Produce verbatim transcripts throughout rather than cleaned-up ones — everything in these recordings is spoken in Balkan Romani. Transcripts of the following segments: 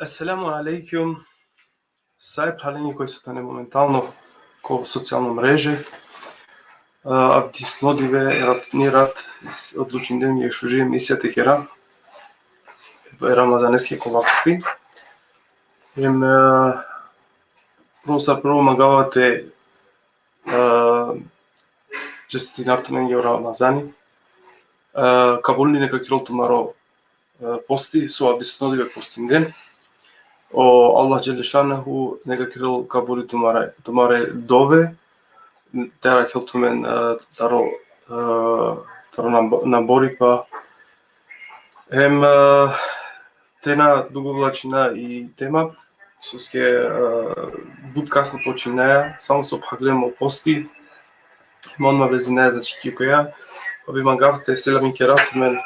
Esselamu alejkum. Sa e phralenge koj so tane momentalno ko socijalno mreže. A, avdisno dive, erat, ni rat, s-, odlučinđum jekh šuži emisija te kera. E Ramazaneske ko vakti. Em, e, prvo sa prvo mangava te, e, čestitinav tumenge o Ramazani. E, kabuli neka kerel tumaro, e, posti, so avdisno dive postinden. O Allah Dželle Šanehu neka kerel kabuli tumare, tumare dove, te arakhel tumen, e, taro, e, taro nambo-, namboripa. Em, e, te na dugovlačina i tema, soske, e, but kasno počinaja, samo so phaglem o posti, em odma vezinaja, znači, ki koja, pa bi mangav te selami kerav tumen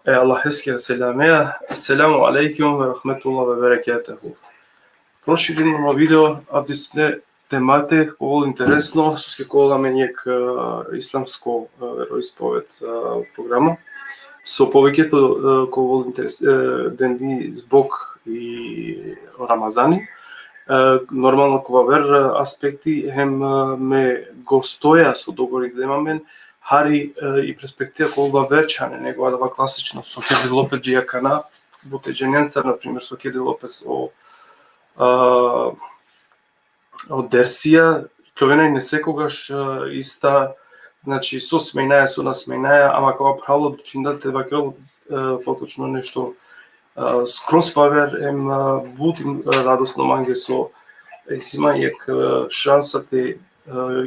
e Allaheske selamea. Esselamu alejkum ve rahmetullah ve bereketuhu. Proširinđum o video, avdisutne temate, ka ovel interesno, soske ka ovel amen jekh, e, islamsko, e, veroispoved, e, programa. So poveketo, e, ka ovel interes-, e, dendi zbog i Ramazani. E, normalno ko aver, e, aspekti, hem, e, me gostoja so dogovorindem amen, hari, e, i perspektiva ka ovel aver čhane, nego adava klasično, so kedilo pe dži akana, but e dženen sar, na primer, so kedilo pe so, e, o dersija, ikljovena ine sekogaš, e, ista, znači, so smejnaja, so na smejnaja, ama kava phral odlučinđa te vakerel, e, potočno nešto, e, skroz po aver, em, e, but, e, radosno mange so, e, isi man jekh, e, šansa te, e,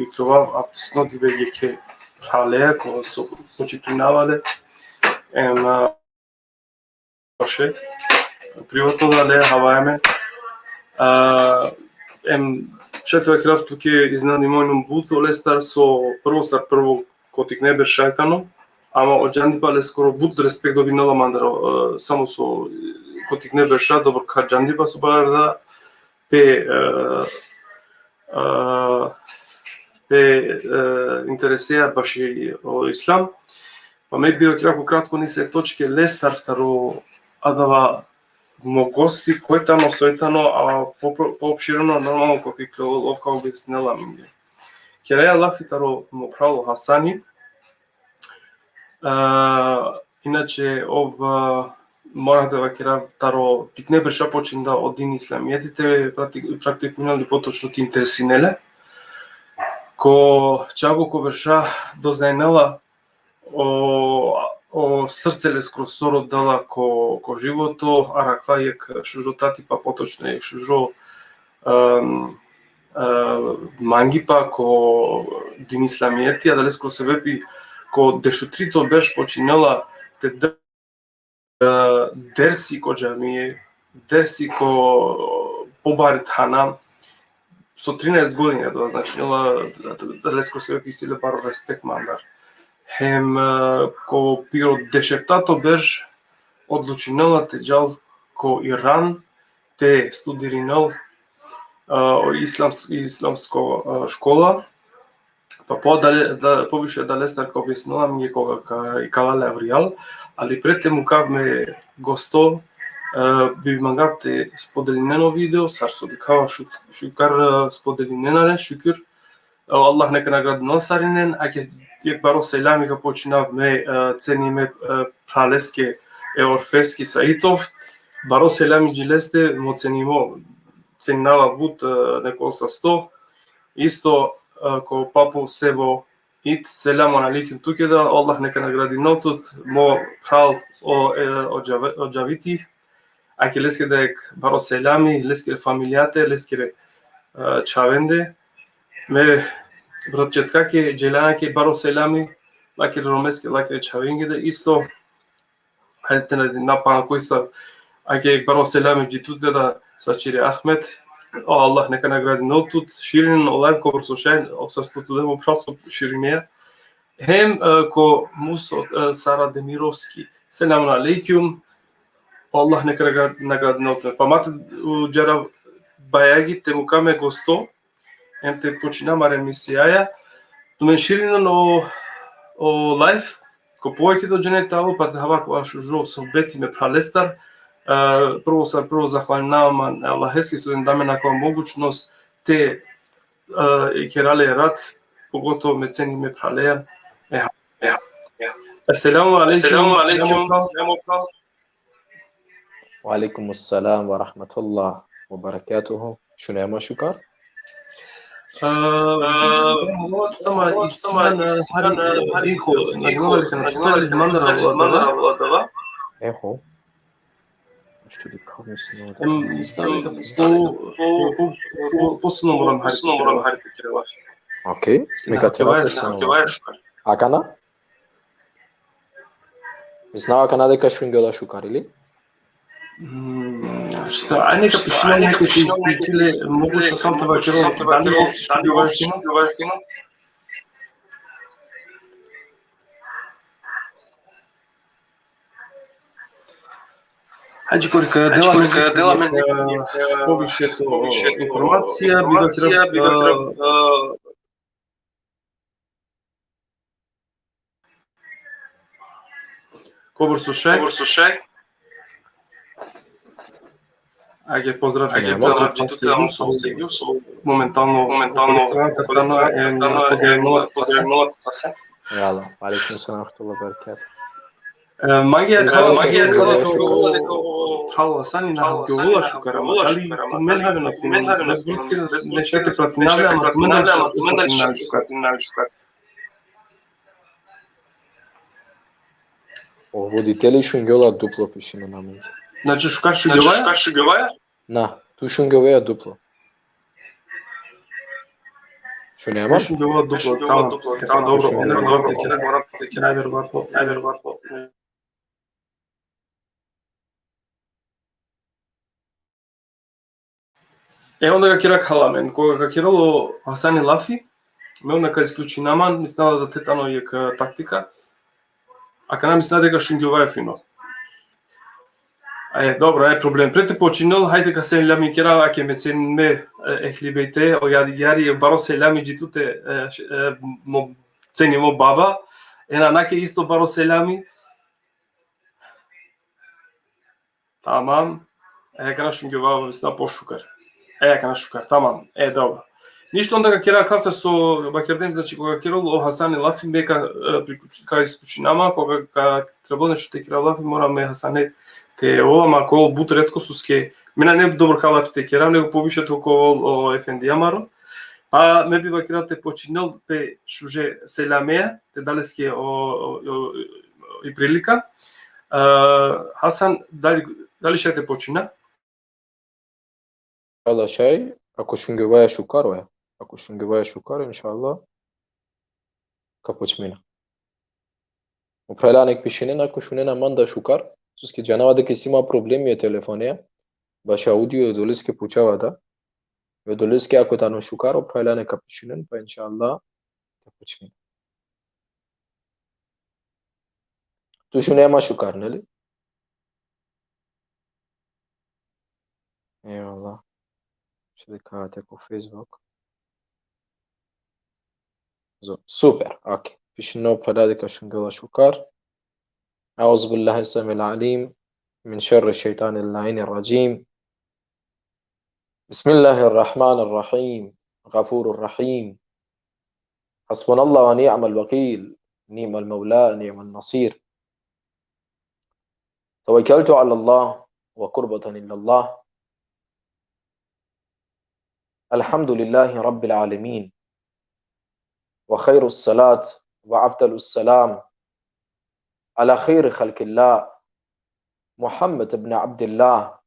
ikljovav avdisno dive jekhe phraleja, ko so počitujnava le, em, e, baše, privatno da le havaja me. A, em, šaj te vakerav tuke, iznenadimo inum but olestar, so prvo sar prvo ko tikne berša tano, ama o džandipa leskoro but respekt dobinela mandar, e, samo so, e, ko tikne berša, dobro ka džandipa so barar da, pe, e, e, pe, e, interesea baši o islam. Pa me bi vakerav kratko nise točke lestar taro adava mo gosti, koj tano, soj tano, a po, po, poopšireno, normalno, ko ki ov ka objasnela amenge. Keraja lafi taro mo phral o Hasani. E, inače, ov, e, mora te vakerav taro tikne berša počinda o din islamijeti te praktik-, praktikujnel i potočno te interesinel le. Ko čago ko berša doznajnela o, o srce leskoro so rodela ko, ko životo, arakhla jekh šužo tatipa, potočno jekh šužo, em, e, mangipa ko din islamijeti, adalesko sebepi ko dešutrito berš počinela te d-, e, dersi ko džamije, dersi ko pobari thana, so trinaest godina, da, znači, adalesko sebepi isi le baro respekt mandar. Hem, e, ko piro dešeftato berš odlučinela te džal ko Iran, te studirinel, e, o islams-, islamsko, e, škola, pa po adale-, da, poviše adalestar ka objasnela amenge koga ka ikala le avrijal, ali pred te mukav me gosto, e, bi mangav te spodelinen o video, sar so dikhava šu-, šukar, e, spodelinena le, šukir, o Allah neka nagradinel sarinen, ake jekh baro selami ka počinav me, e, cenime, e, phraleske, e Orfeski Saitov, baro selami dži leste, mo cenimo, ceninava but, e, neko sasto, isto, e, ko papu Sebo It, selamun alejkum tuke da, Allah neka nagradinel tut, mo phral o, e, o Džave-, o Džaviti, ake leske da jekh baro selami, leskere familijate, leskere, e, čhavende. Me bratčetkake, Dželanake baro selami, lakere romeske, lakere čhavenge da isto. Hajde te na, na pana koj sa, ake jekh baro selami dži tute da, Sačire Ahmet. O Allah neka nagradinel tut, širinen o live kobor so šaj, ov sasto tu da mo phral so širineja. Hem, e, ko Muso, e, Sara Demirovski. Selamun alejkum. O Allah neka nagra-, nagradinel tut. Pa ma te, u, džarav bajagi te muka me gosto. Em te počina amare emisijaja. Tumen širinen o, o live, ko poveketo džene te avel, pa te hava kova šužo sohbeti me phralestar, E, prvo sa, prvo zahvalinav man e Allaheske so da amen akava mogućnost te, e, kera le rat, pogotovo me cenime phraleja. E, e. Esselamu alejkum, Esselamu alejkum, Nemo Kral. Nemo Kral. Ve alejkum selam ve rahmetullah ve berekatuhu. Šunea ma šukar? E, ama isi amen hari eho, na gnela li kana mandar adava. Eho. Što da kao mislim da. Em, isi amen po, po, po, posebno moram hari te kera lafi. Okej, me ka tera šukar. Akana? Mislinava akana deka šungjola šukar, ili? Mm, šta, ajde neka pišina, neka pišina, isi le mogućnost samo te vakerel, dali uopšte šungjola fino? Hajde, kori ka dela amen, dela amen, e, poviše to informacija, bi da treba, e, Kobor so šaj? Kobor so šaj? Ake, pozdrav, ake, pozdrav, pozdrav, momentalno, momentalno, strana, e, pozdravimo, pozdravimo. Jala, alejkum selam, rahmetullah, berekat. E, mange, e, mange, halo, sani na, halo, sani na, šukar, ama, ali, tumen havena fino, bez vrske, ne šaj te pratinavle, ama, tumen da, šukar. O voditeli šungjola duplo, pišinen amenge. Znači, šukar šungjovaja? Znači, šukar šungjovaja? Na, tu šungjovaja duplo. Šunea ma? Šungjovaja duplo, tamam. Tamam, dobro, onda moram te kera. Najverovatno, najverovatno. E, onda ka kera kala amen. Koga ka kerel o Hasani lafi, me onda ka isključinav man, mislinava da te tano jekh, e, taktika. Akana mislinava deka šungjovaja fino. E, dobro, e, problem. Pre te počinel, hajde ka selami kera, ake, me cenime, e, ehli bejte, o Jadijari, e, baro selami dži tute, e, š-, e, mo cenimo baba, e nanake isto baro selami. Tamam. E, akana šungjovaja, mislinava pošukar. E, akana šukar, tamam. E, dobro. Ništo, onda ka kera kasar so vakerdem, znači, koga kerel o Hasani lafi, me ka, e, priključ-, ka isključinav man, koga ka trebel nešto te kera lafi, mora me Hasane te ovav, ama kova but retko soske, me nane dobro ka lafi te kera, nego poviše te ovel o efendi amaro. Pa me bi vakerav te počinel pe šuže selamea, te da leske o, o, o, i prilika. E, Hasan, dali, dali šaj te počina? Inšallah šaj, ako šungjovaja šukar, oja. Ako šungjovaja šukar, inšallah, ka počmina. O phralja nek pišinen, ako šunena manda šukar, soske džanava deka isi ma problemi e telefonea, baš audio, odoleske pučava da. Odoleske ako tano šukar, o phralja neka pišinen, pa inšallah, ka počmina. Tu šunea ma šukar, neli? Eyvallah. Šaj te dikhav ko Facebook. Zo-, super, okej. Pišinen o phralja deka šungjola šukar. أعوذ بالله السميع العليم من شر الشيطان اللعين الرجيم. بسم الله الرحمن الرحيم. غفور رحيم. حسبنا الله ونعم الوكيل. نعم المولى، نعم النصير. توكلت على الله وقربة إلى الله. الحمد لله رب العالمين. وخير الصلاة وأفضل السلام على خير خلق الله محمد بن عبد الله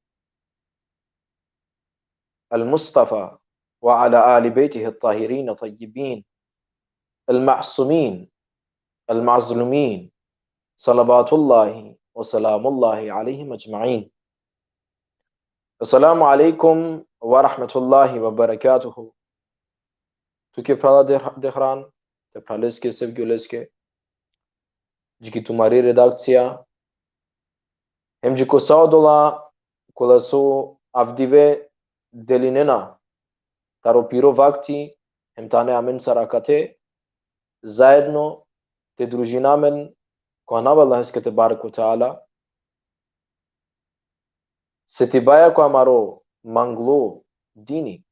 المصطفى وعلى آل بيته الطاهرين الطيبين المعصومين المظلومين، صلوات الله وسلام الله عليهم أجمعين. السلام عليكم ورحمة الله وبركاته. Tuke phrala Deh-, Dehran, te phraleske, sevgjoleske, dži ki tumari redakcija, hem dži ko sa odola kola so avdive delinena taro piro vakti, hem tane amencar akate, zaedno te družina amen ko anav Allaheske tebareke ve teala, Setibaja ko amaro manglo dini,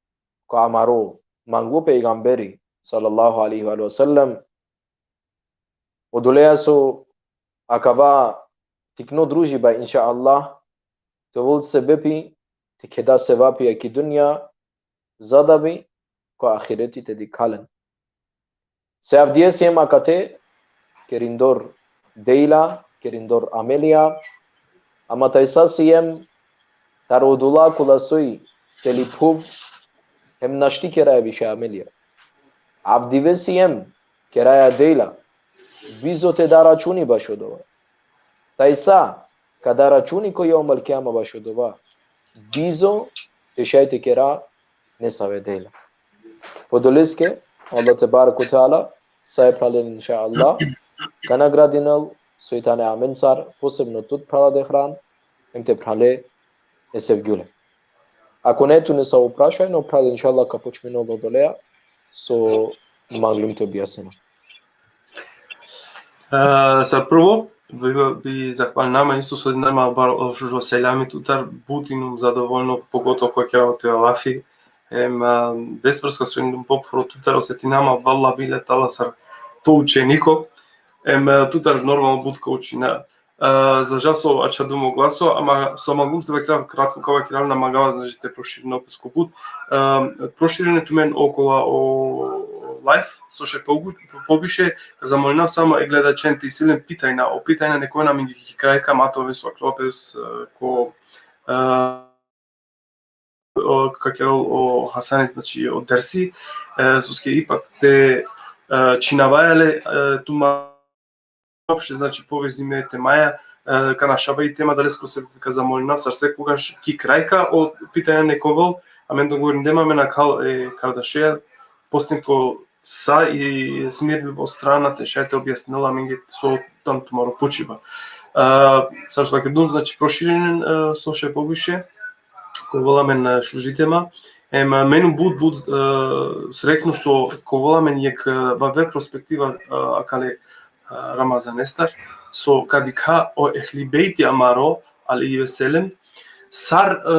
ko amaro manglo pejgamberi, sallallahu alejhi ve sellem. Odoleja so akava tikno družiba, inšallah, te ovel sebepi te keda sevapija ki dunja, za da bi ko ahireti te dikha len. Se avdive siem akate, kerindor dejla, kerindor amelija, ama tajsa siem taro odola kola soj teli phuv, hem našti keraja više amelija. Avdive siem keraja dejla, bizo te da računi bašo dova. Tajsa ka da računi ko jevmel kijame bašo dova, bizo te šaj te kera nesave dejla. Podoleske, Allah tebarek ve teala, sa e phralen, inšallah, ka nagradinel soj tane amencar, posebno tut, phrala Dehran, hem te phrale e sevgjule. Ako nane tu nesavo prašanje, o phral, inšallah, ka počminel odoleja so mangljum te objasnina. E, sar prvo, bi, bi zahvalnama isto so dinama bar o šužo seljami tutar, but inum zadovoljno, pogotovo ko kera o tuja lafi. Em, e, bez vrska so inum popro tutar, osetinama, valla bile tala sar to učeniko. Em, e, tutar normalno but ka učina. E, za žal so ačhadum o glaso, ama so mangum te vakerav, kratko ka vakerav, na mangava, znači, te proširinav pe ko but. E, proširinen tumen okola o live, so šaj pogu-, poviše, zamolinav samo e gledačen te isi len pitajna, o pitajna nek oven amenge ki kraj, ka ma te oven so akava pe, e, ko, e, o, ka kerel o Hasani, znači, o dersi, e, soske ipak te, e, čhinavaja le, e, tuma opšte, znači, povezime temaja, e, ka našava i tema, adaleske ka zamolinav sar sekogaš ki kraj ka o pitanja nek ovel, amen dogovorindem amen akal e kardašea, postim ko sa i smirljivo strana te šaj te objasnela amenge so tano tumaro pučiba. E, sar so vakerdum, znači, proširinen, e, so šaj poviše, ka ovel amen, e, šuži tema. Em, e, me inum but, but, e, srekno so ka ovel amen jekh, e, vave perspektiva, e, akale, e, Ramazanestar, so ka dikha o Ehli Bejti amaro, alejhi ve sellem, sar, e,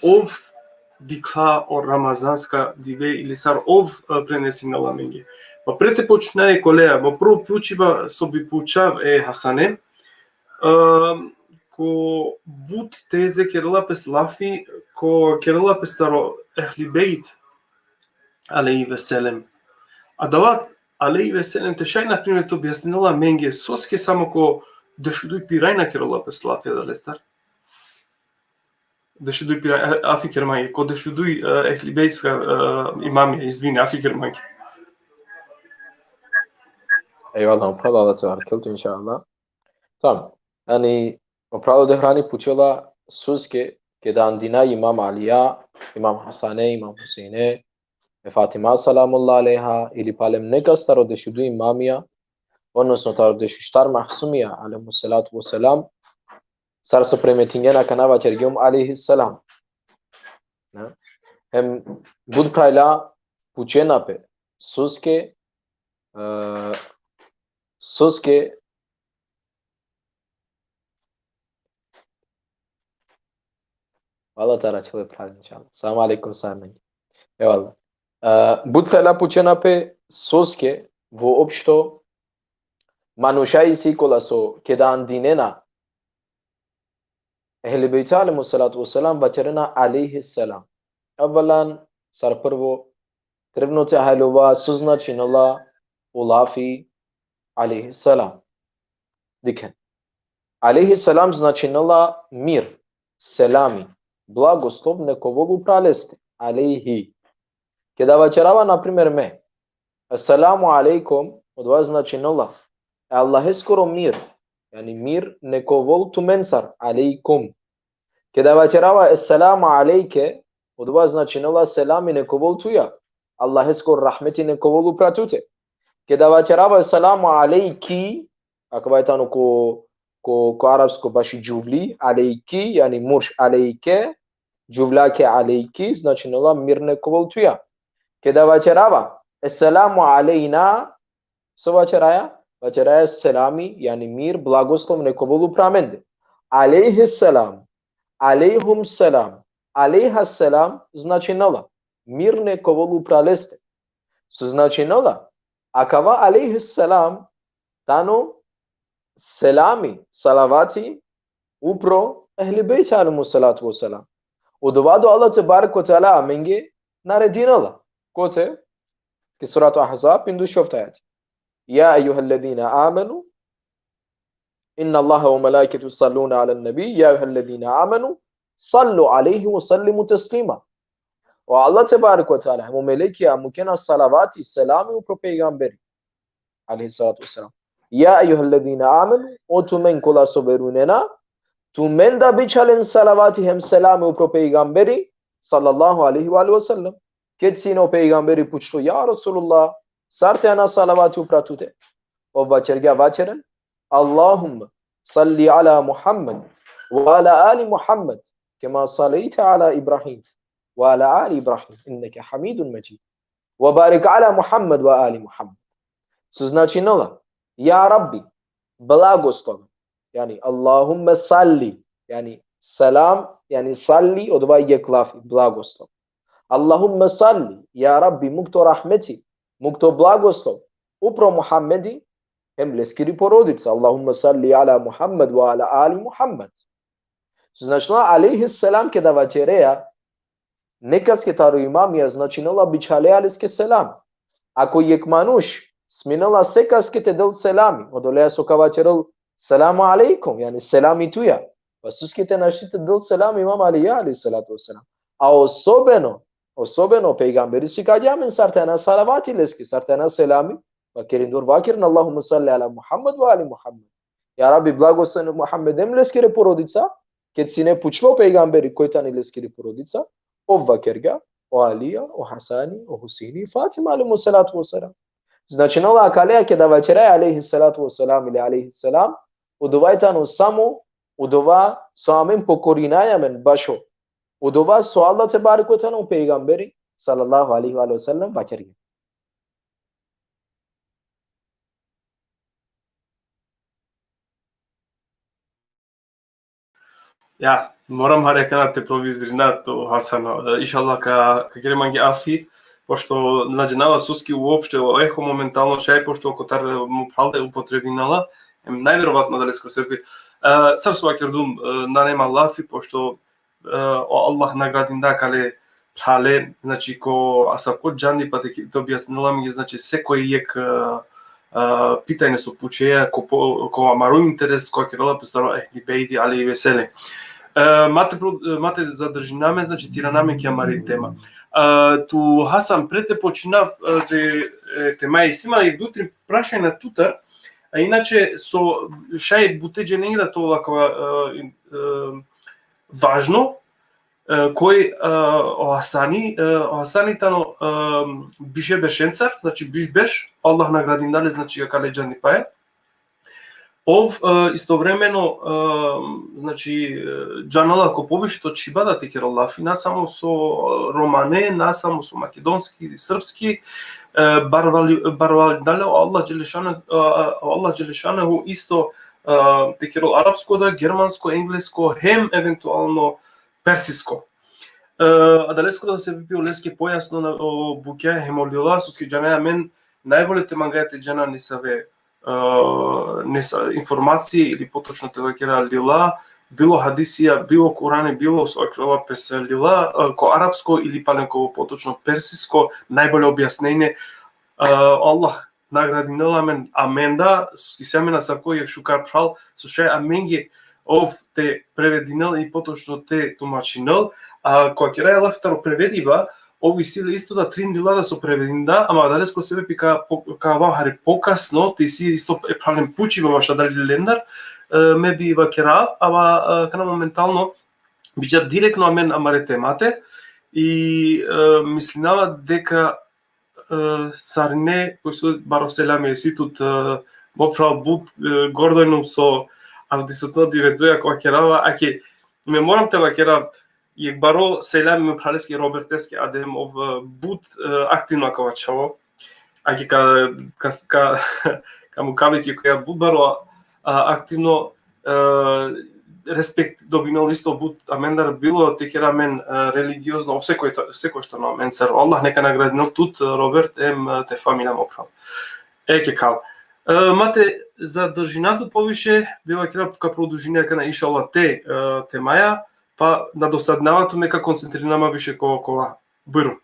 ov dikha o ramazanska dive ili sar ov, e, prenesinela amenge. Pa pre te počminav e kolea, pa prvo pučiba so bi pučav e Hasane, e, ko but teze kerela pes lafi, ko kerela pes taro Ehli Bejt, alejhi ve sellem. Adava, alejhi ve sellem, te šaj, na primer, te objasninela amenge soske samo ko dešuduj pirajna kerela pes lafi adalestar. Dešuduj pirajna, e, afi ker mange, ko dešuduj, e, Ehli Bejtska, e, imami, izvini, afi ker mange. Ejvallah, o phral, Allah te barekel tu, inšallah. Tamam. Jani, o phral o Dehrani pučela soske keda andina Imam Alija, Imam Hasane, Imam Huseine, e Fatima, selamullah alejha, ili palem nekastar o dešuduj imamija, odnosno taro dešuštar masumija, alejhimus salatu vesselam, sar so primetingjen akana vaćergjum alejhi selam. Ne? Hem but phralja pučena pe, soske, e, soske, Allah te araćhel e phral, inšallah. Selam alejkum, selam. Ejvallah. E, but phralja pučena pe soske, voopšto, manuša isi kola so keda andinena Ehli Bejti alejhimus salatu vesselam, vaćerena alejhi selam. Evvelan, sar prvo, trebno te hajlova so značinela o lafi alejhi selam. Dikhen. Alejhi selam značinela mir, selami, blagoslov nek ovel upra leste. Alejhi. Keda vaćerava, na primer, me, Esselamu alejkum, odova značinela e Allaheskoro mir, jani mir nek ovel tumencar, alejkum. Keda vaćerava Esselamu alejke, odova značinela selami nek ovel tuja, Allaheskoro rahmeti nek ovel upra tute. Keda vaćerava Esselamu alejki, akava tano ko, ko, ko arapsko baši džuvli, alejki, jani murš, alejke, džuvljake, alejki, značinela mir nek ovel tuja. Keda vaćerava Esselamu alejna, so vaćeraja? Vaćeraja selami, jani mir, blagoslov nek ovel upra amende. Alejhi selam. alejhum selam. Alejha selam značinela mir nek ovel upra leste. So značinela, akava alejhi selam tano selami, salavati upro ehli bejti alejhimu salatu ve selam. Odova o Allah tebareke ve teala amenge naredinela. Kote? Ki suratu Ahzab, pindušovto ajeti. Ja ejjuhellezine amenu, innallahe ve melaiketehu jusallune alen nebi, ja ejjuhellezine amenu, sallu alejhi ve sellimu teslima. O Allah tebareke ve teala, hem o melekija mukena salavati, selami upro pejgamberi, alejhi salatu ve selam. Ja ejjuhellezine amenu, o tumen kola so verujnena, tumen da bičhalen salavati hem selami upro pejgamberi, sallallahu alejhi ve alihi ve sellem. Ked sine o pejgamberi pučlo: Ja Resulallah, sar te ana salavati upra tute? Ov vakergja: Vakeren: Allahumme salli ala Muhammed ve ala ali Muhammed, kema sallejte ala Ibrahim ve ala ali Ibrahim, inneke hamidun medžid. Ve barik ala Muhammed ve ali Muhammed. So značinela: Ja Rabbi, blagoslovi. Jani, Allahumme salli, jani, selam, jani, salli, odova jekh lafi, blagoslovi. Allahumme salli, ja Rabbi, muk to rahmeti, muk to blagoslov upro Muhammedi hem leskiri porodica. Allahumme salli ala Muhammed ve ala ali Muhammed. So značinela, alejhi selam keda vakerea nekaske taro imamija, značinela bičhalea leske selam. Ako jekh manuš sminela sekaske te del selami, odoleja so ka vakerel: Selamu alejkum, jani, selami tuja. Pa soske te našti te del selami imam Alija, alejhi salatu ve selam? A osobeno, osobeno pejgamberi sikavgja amen sar te ana salavati leske, sar te ana selami, vakerindor vakeren: Allahumme salli ala Muhammed ve ali Muhammed. Ja Rabbi, blagoslovi Muhammed hem leskere porodica. Ked sine pučlo pejgamberi koj tani leskiri porodica, ov vakergja: O Alija, o Hasani, o Huseini, Fatima, alejhimu salatu ve selam. Značinela, akaleja keda vakeraja alejhi salatu ve selam ili alejhi selam, odova tano samo odova so amen pokorinaja amen bašo odova so Allah tebareke ve teala, pejgamberi, sallallahu alejhi ve sellem, vakergja. Ja, moram hari akana te provizirina tu, Hasano. E, inšallah ka, ka kere mange afi, pošto na džanava soske uopšte o eho momentalno šaj, pošto kotar, e, mo phral e upotrebinela, em, najverovatno adaleske sebepi. E, sar so vakerdum, e, nane ma lafi, pošto, e, o Allah nagradinda akale phrale, znači, ko asavko džandipa te, te objasnela amenge, znači, sekoj jekh, e, e, pitanje so pučeja, ko po-, ko amaro interes, ko kerela pe sar o Ehli Bejti alejhi ve selam. E, ma te pro-, e, ma te zadržina amen, znači, te irana amen ki amari tema. E, tu, Hasan, pre te počinav, e, te, e, tema isi ma i duj trin prašanja tutar, a inače so šaj bute džanenge da te ovel akava, e, in-, e, važno, e, koj, e, o Hasani, e, o Hasani tano, e, biše beršencar, znači biš berš, Allah nagradinda le, znači, akale džandipaja. Ov, e, istovremeno, e, znači, e, džanela ko poviše to čhiba da te kerel lafi, na samo so romane, na samo so makedonski ili srpski, e, barvali-, barvalindale o Allah dželešanuhu, e, o Allah dželešanuhu isto, e, te kerel arapsko da, germansko, englesko, hem eventualno persisko. E, adaleske da sebepi oleske pojasno na, o bukja hem o lila, soske džanaja amen najbolje te mangaja te džana nesave, e, nesa-, informacije ili potočno te vakera lila, bilo hadisija, bilo Kurani, bilo so vakerela pes lila, e, ko arapsko ili palen ko potočno persisko, najbolje objasnenje. E, Allah nagradinela amen, amen da, soske si amen asavko jekh šukar phral, so šaj amenge ov te prevedinel i potočno te tumačinel, a ko keraja lafi taro prevediba, ov isi le isto da trin lila da so prevedinda, ama adaleske sebepi ka po-, ka avav hari pokasno, te isi isto e phralen pučiba bašo adale lendar, e, me bi vakerav, ama, e, akana momentalno bičha direktno amen amare temate, i, e, mislinava deka, e, sarine, koj so baro selami isi tut, e, mo phral, but, e, gordojnum so avdisutno dive tuja ka kerava, ake me moram te vakerav jekh baro selami mo phraleske Roberteske, adem ov, e, but, e, aktivno akava čhavo. Ake ka, ka, ka, ka mukhav le ki koja but baro, a, aktivno, e, respekt dobinol isto but amendar, bilo te kera amen, e, religiozno, o sekoj, sekoj tano amensar. Allah neka nagradinol tut, e, Robert, em, e, te familija mo phral. Eke kal. E, ma te zadržinav tut poviše, bi vakerav ka produžina akana inšallah te, e, temaja, pa na dosadinava tut, me ka koncentrina ma više ko, kola. Bujrum.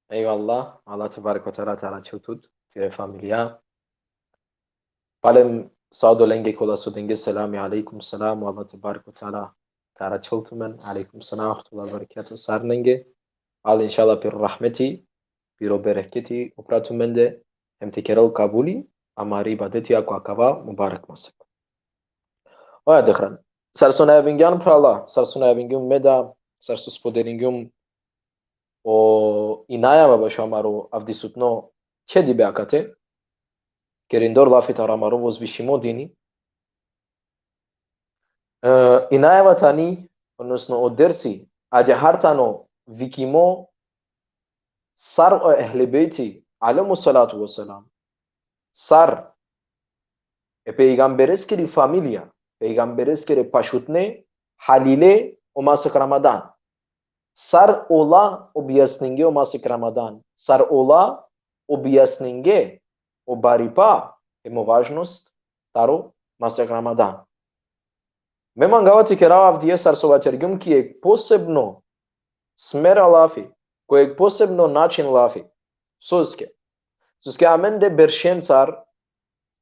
Ejvallah, Allah tebarek ve teala te araćhel tut, tire familija. Palem sa odolenge kola so denge selami, alejkum selam, Allah tebarek ve teala te araćhel tumen, alejkum selam, rahmetullahi ve berekatuhu, sarinenge. Allah inšallah piro rahmeti, piro bereketi opra tumende, hem te kerel kabuli amari ibadeti ko akava mubarek masek. Oja dehran. Sar so najavingjan, phrala, sar so najavingjum me da, sar so spodelingjum o, i najava bašo amaro avdisutno ćedibe akate, kerindor lafi taro amaro vozvišimo dini, e, i najava tani, odnosno o dersi, adžahar tano vikimo sar o Ehli Bejti, alejhimu salatu ve selam, sar e pejgambereskiri familija, pejgambereskere pašutne, halile o masek Ramadan. Sar ola objasninge o masek Ramadan. Sar ola objasninge o baripa hem o važnost taro masek Ramadan. Me mangava te kerav avdive sar so vaćergjum ki jekh posebno smera lafi, ko jekh posebno način lafi. Soske? Soske amende beršencar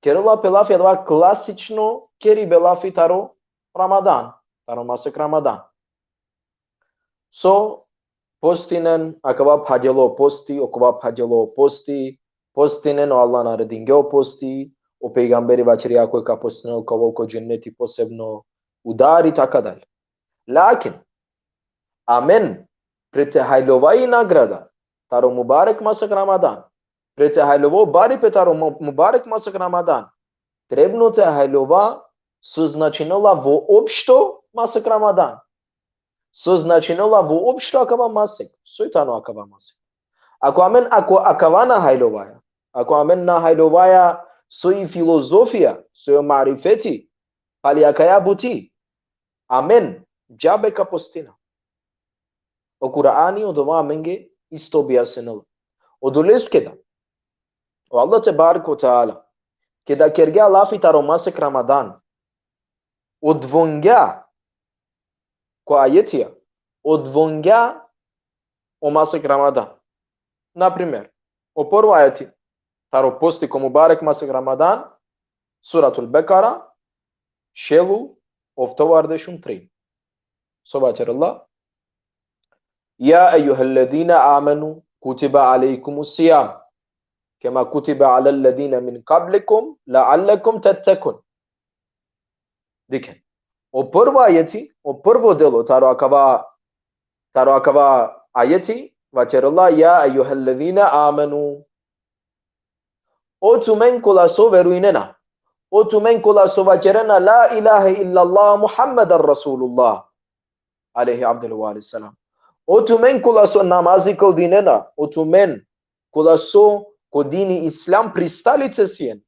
kerela pe lafi adava klasično keribe lafi taro Ramadan, taro masek Ramadan. So postinen, akava phađelo posti, okova phađelo posti, postinen, o Allah naredinge o posti, o pejgamberi vaćeri, ako ka postinel ka ovel ko dženneti posebno udari, tako dalje. Lakin, amen, pre te hajlova i nagrada taro mubarek masek Ramadan, pre te hajlova o baripe taro mu-, mubarek masek Ramadan, trebno te hajlova so značinela voopšto masek Ramadan. So značinela voopšto akava masek. Soj tano akava masek? Ako amen, ako akava na hajlovaja, ako amen na hajlovaja soj i filozofija, soj o marifeti pali akaja buti, amen džabe ka postina. O Kur'ani odova amenge isto objasninela. Odoleske da, o Allah tebarek ve teala, keda kergja lafi taro masek Ramadan, odvongja ko ajetija, odvongja o masek Ramadan. Na primer, o prvo ajeti taro posti ko mubarek masek Ramadan, Suratul Bekara, šel u oftovardeš u tri. So vaćerela: يا أيها الذين آمنوا كتب عليكم الصيام كما كتب على الذين من قبلكم لعلكم تتقون. Dikhen. O prvo ajeti, o prvo delo taro akava, taro akava ajeti, vaćerela: يا أيها الذين آمنوا. O tumen kola so verujnena. O tumen kola so vaćerena لا إله إلا الله محمد رسول الله عليه أفضل الصلاة والسلام. O tumen kola so namazi kldinena, o tumen kola so ko dini Islam pristalice sien.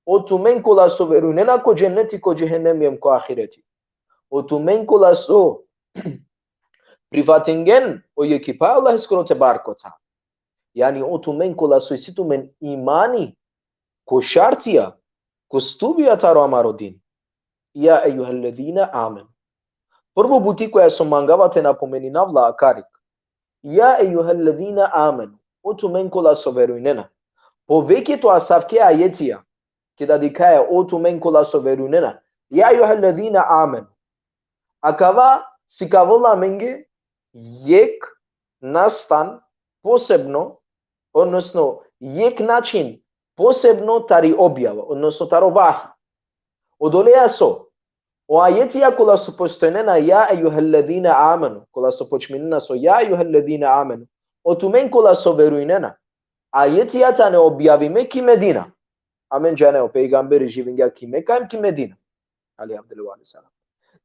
O tumen kola so verujnena ko dženneti, ko džehenemi hem ko ahireti. O tumen kola so prifatingjen o jekhipa e Allaheskoro tebarek ve teala. Jani o tumen kola so isi tumen imani ko šartija, ko stubija taro amaro din. يا أيها الذين آمنوا. Prvo buti koja so mangava te napomeninav la akarik. يا أيها الذين آمنوا. O tumen kola so verujnena. Poveketo asavke ajetija, keda dikhaja o tumen kola so verujnena. يا أيها الذين آمنوا. Akava sikavela amenge jekh nastan posebno, odnosno jekh način posebno tari objava, odnosno taro vahi. Odoleja so, o ajetija kola so postojnena يا أيها الذين آمنوا, kola so počminena so يا أيها الذين آمنوا, o tumen kola so verujnena, ajetija tane objavime ki Medina. Amen džane o pejgamberi živingja ki Meka hem ki Medina. عليه أفضل الصلاة والسلام.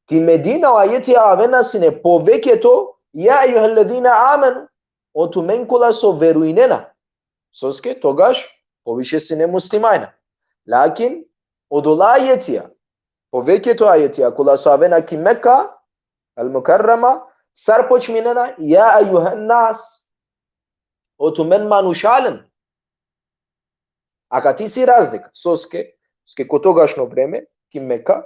Ki Medina o ajetija avena sine poveketo يا أيها الذين آمنوا, o tumen kola so verujnena. Soske togaš poviše sine muslimanja. Lakin Odola ajetija, poveke to ajetija, kola so avena ki Meka, al Mukarrama, sar počminena, ja ejuhen nas, o tumen manušalen. Akate isi razlika, soske, soske ko togašno vreme, ki Meka,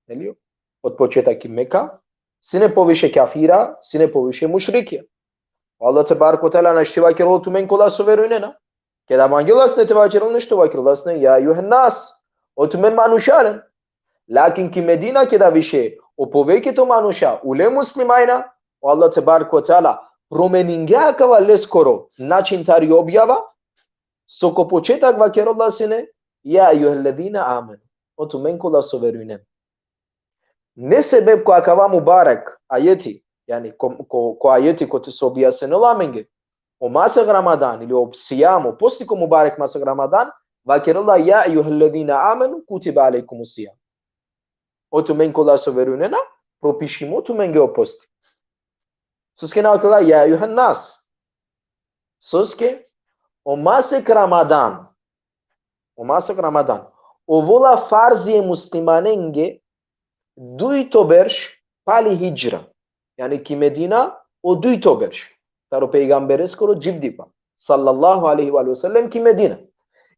neli, od početak ki Meka, sine poviše kafira, sine poviše mušrikija. Allah tebareke ve teala našti vakerela o tumen kola so verujnena. Keda mangela sine te vakerel nešto, vakerela sine, ja ejuhen nas, o tumen manušalen. Lakin ki Medina keda više o poveke to manuša ule muslimajna, o Allah tebareke ve teala promeningja akava leskoro način tari objava, so ko početak vakerela sine, ja ejuhellezina amenu, o tumen kola so verujnen. Ne sebeb ko akava mubarek ajeti, jani ko, ko, ko ajeti kote so objasnela amenge, o masek Ramadan ili o sijam, o posti ko mubarek masek Ramadan, vakerela, ja ejuhellezina amenu kutibe alejkumus sijam. O tumen kola so verujnena, propišimo tumenge o posti. Soske na vakerela, ja ejuhen nas. Soske o masek Ramadan, o masek Ramadan, ovola farzi e muslimanenge dujto berš pali hidžra. Jani ki Medina, o dujto berš taro pejgambereskoro dživdipa, sallallahu alejhi ve sellem, ki Medina.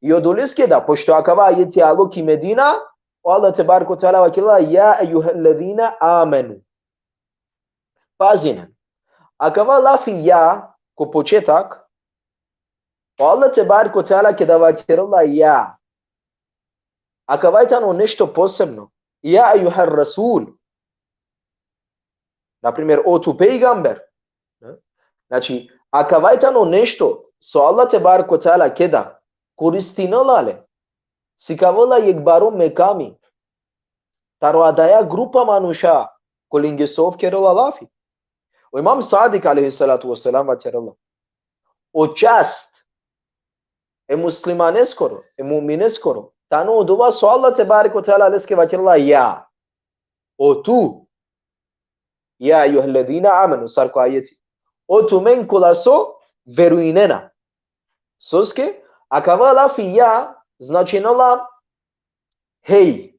I odoleske da, pošto akava ajeti alo ki Medina, o Allah tebareke ve teala vakerela, ja ejuhellezina amenu. Pazinen. Akava lafi ja, ko početak, o Allah tebareke ve teala keda vakerela ja, akava i tano nešto posebno. Ja ejuher rasul. Na primer, o tu pejgamber. Ne? Znači, akava i tano nešto so Allah tebareke ve teala keda koristinela le, sikavela jekh baro mekami taro adaja grupa manuša, kolenge so ov kerela lafi. O Imam Sadik alejhi salatu ve selam vakerela: O čast e muslimaneskoro, e mu'mineskoro, tano odova so Allah tebareke ve teala leske vakerela ja. O tu, ja ejuhellezina amenu, sar ko ajeti. O tumen kola so verujnena. Soske, akava lafi ja, značinela hej.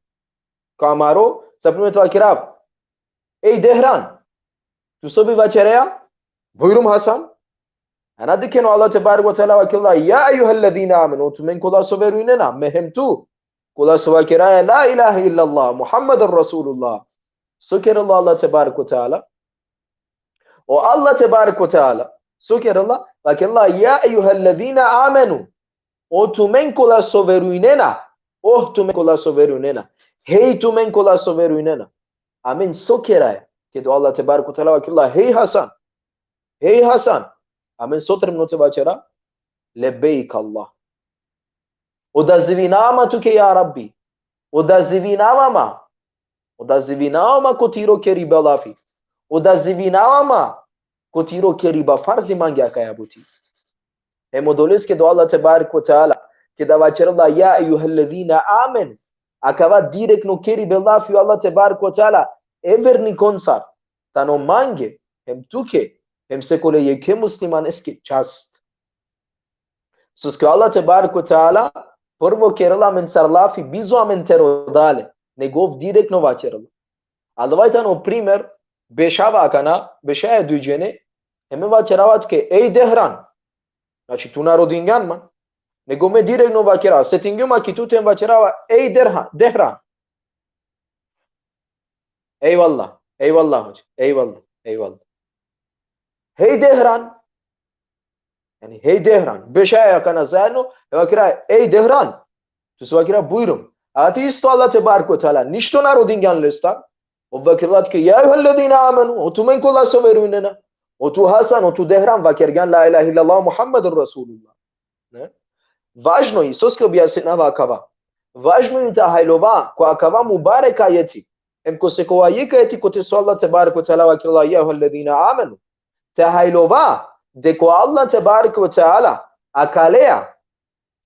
Ko amaro, sa primer te vakerav: Ej Dehran, tu so bi vakereja? Bujrum Hasan. A na dikhen o Allah tebareke ve teala vakerela, ja ejuhellezina amenu, o tumen kola so verujnena, me hem tu, kola so vakeraja la ilahe illallah, Muhammeden Resulullah. So kerela o Allah tebareke ve teala? O Allah tebareke ve teala, so kerela? Vakerela, ja ejuhellezina amenu, o tumen kola so verujnena, o tumen kola so verujnena, hej tumen kola so verujnena. Amen so keraja, keda o Allah tebareke ve teala vakerela, hej Hasan, hej Hasan, amen so trebno te vakera? Lebejk Allah. Odazivinava ma tuke, ja Rabbi. Odazivinava ma. Odazivinava ma ko tiro keriba lafi. Odazivinava ma ko tiro keriba farzi mange akaja buti. Hem odoleske da o Allah tebareke ve teala, keda vakerela, ja ejuhellezina amenu, akava direktno keribe lafi o Allah tebareke ve teala e vernikoncar, tano mange, hem tuke, hem sekole jekhe muslimaneske čast. Soske o Allah tebareke ve teala prvo kerela amencar lafi bizo amen te roda le, nego ov direktno vakerela. Adava i tano primer, bešava akana, bešaja duj džene, hem me vakerava tuke, ej Dehran. Znači, tu na rodingjan man. Nego me direktno vakerava, setingjum ma ki tute hem vakerava, ej Derha-, Dehran. Ejvallah, ejvallah, hođa, ejvallah, ejvallah. Hej Dehran. Jani, hej Dehran. Bešaja akana zaedno, hem vakerava, ej Dehran. Tu so vakerava, bujrum. A ti isto Allah tebareke ve teala, ništo na rodingjan lestar. Ov vakerela tuke, ja ejuhellezina amenu, o tumen kola so verujnena. O tu Hasan, o tu Dehran, vakergjan la ilahe illallah Muhammeden Resulullah. Ne? Važno i, soske objasninava akava. Važno i te hajlova ko akava mubarek ajeti, hem ko sekova jekh ajeti kote so Allah tebareke ve teala vakerela, ja ejuhellezina amenu. Te hajlova deka o Allah tebareke ve teala, akaleja,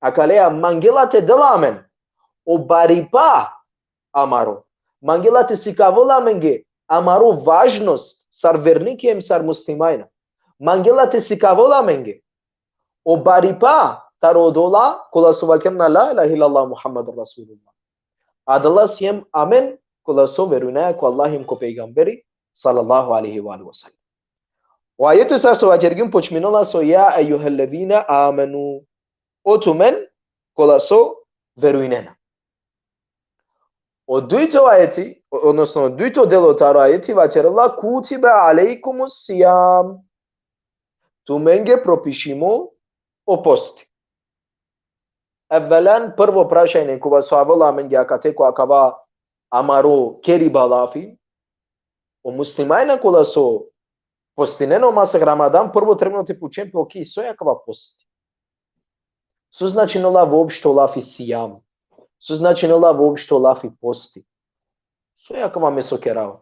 akaleja mangela te del amen o baripa amaro. Mangela te sikavel amenge amaro važnost sar vernike hem sar muslimajna. Mangela te sikavel amenge o baripa taro odola kola so vakerena la ilahe illallah Muhammeden Resulullah. Adala siem amen, kola so verujnaja ko Allah hem ko pejgamberi, sallallahu alejhi ve alihi ve sellem. O ajeti sar so vaćergjum počminola so: Ja ejjuhellezine amenu. O tumen, kola so verujnena. O dujto ajeti, o-, odnosno o dujto delo taro ajeti, vaćerela: Kutibe alejkumus sijam. Tumenge propišimo o posti. Evvelen, prvo prašanje kova so avela amenge akate ko akava amaro keriba lafi, o muslimanja kola so postinena o masek Ramadan, prvo trebno te pučen pe: Okej, so i akava posti? So značinola voopšto lafi sijam? So značinola voopšto lafi posti? So i akava me so kerava?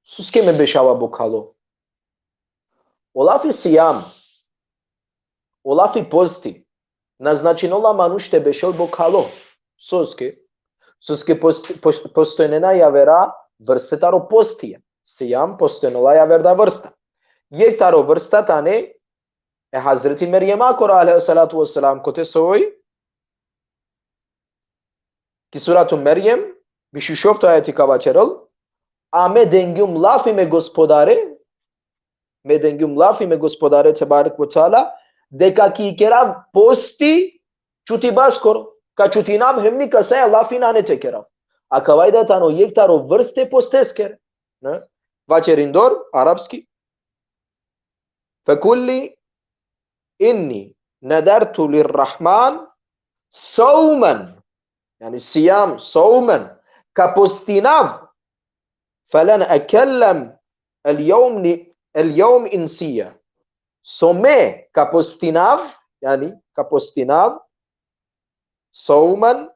Soske me bešava bokhalo? O lafi sijam, o lafi posti, na značinola manuš te bešel bokhalo. Soske? Soske post-, post-, postojnena javera vrste taro postija. Sijam postojnola javer da vrsta. Jekh taro vrsta tane e Hazreti Merjema koro alejhi salatu ve selam, kote soj? Ki suratu Merjem, biš u šovto ajeti ka vaćerel: A me dengjum lafi me Gospodare, me dengjum lafi me Gospodare tebarek ve teala, deka ki kerav posti čutibaskoro, ka čutinav hem nikasaja lafi nane te kerav. Akava i da tano jekh taro vrste posteskere. Ne? Vaćerindor, arapski: Fekulli inni nadartu lirrahman saumen, jani sijam, saumen, ka postinav, felen ekellem el jevm ni-, el jevm insija. So me ka postinav, jani ka postinav, saumen,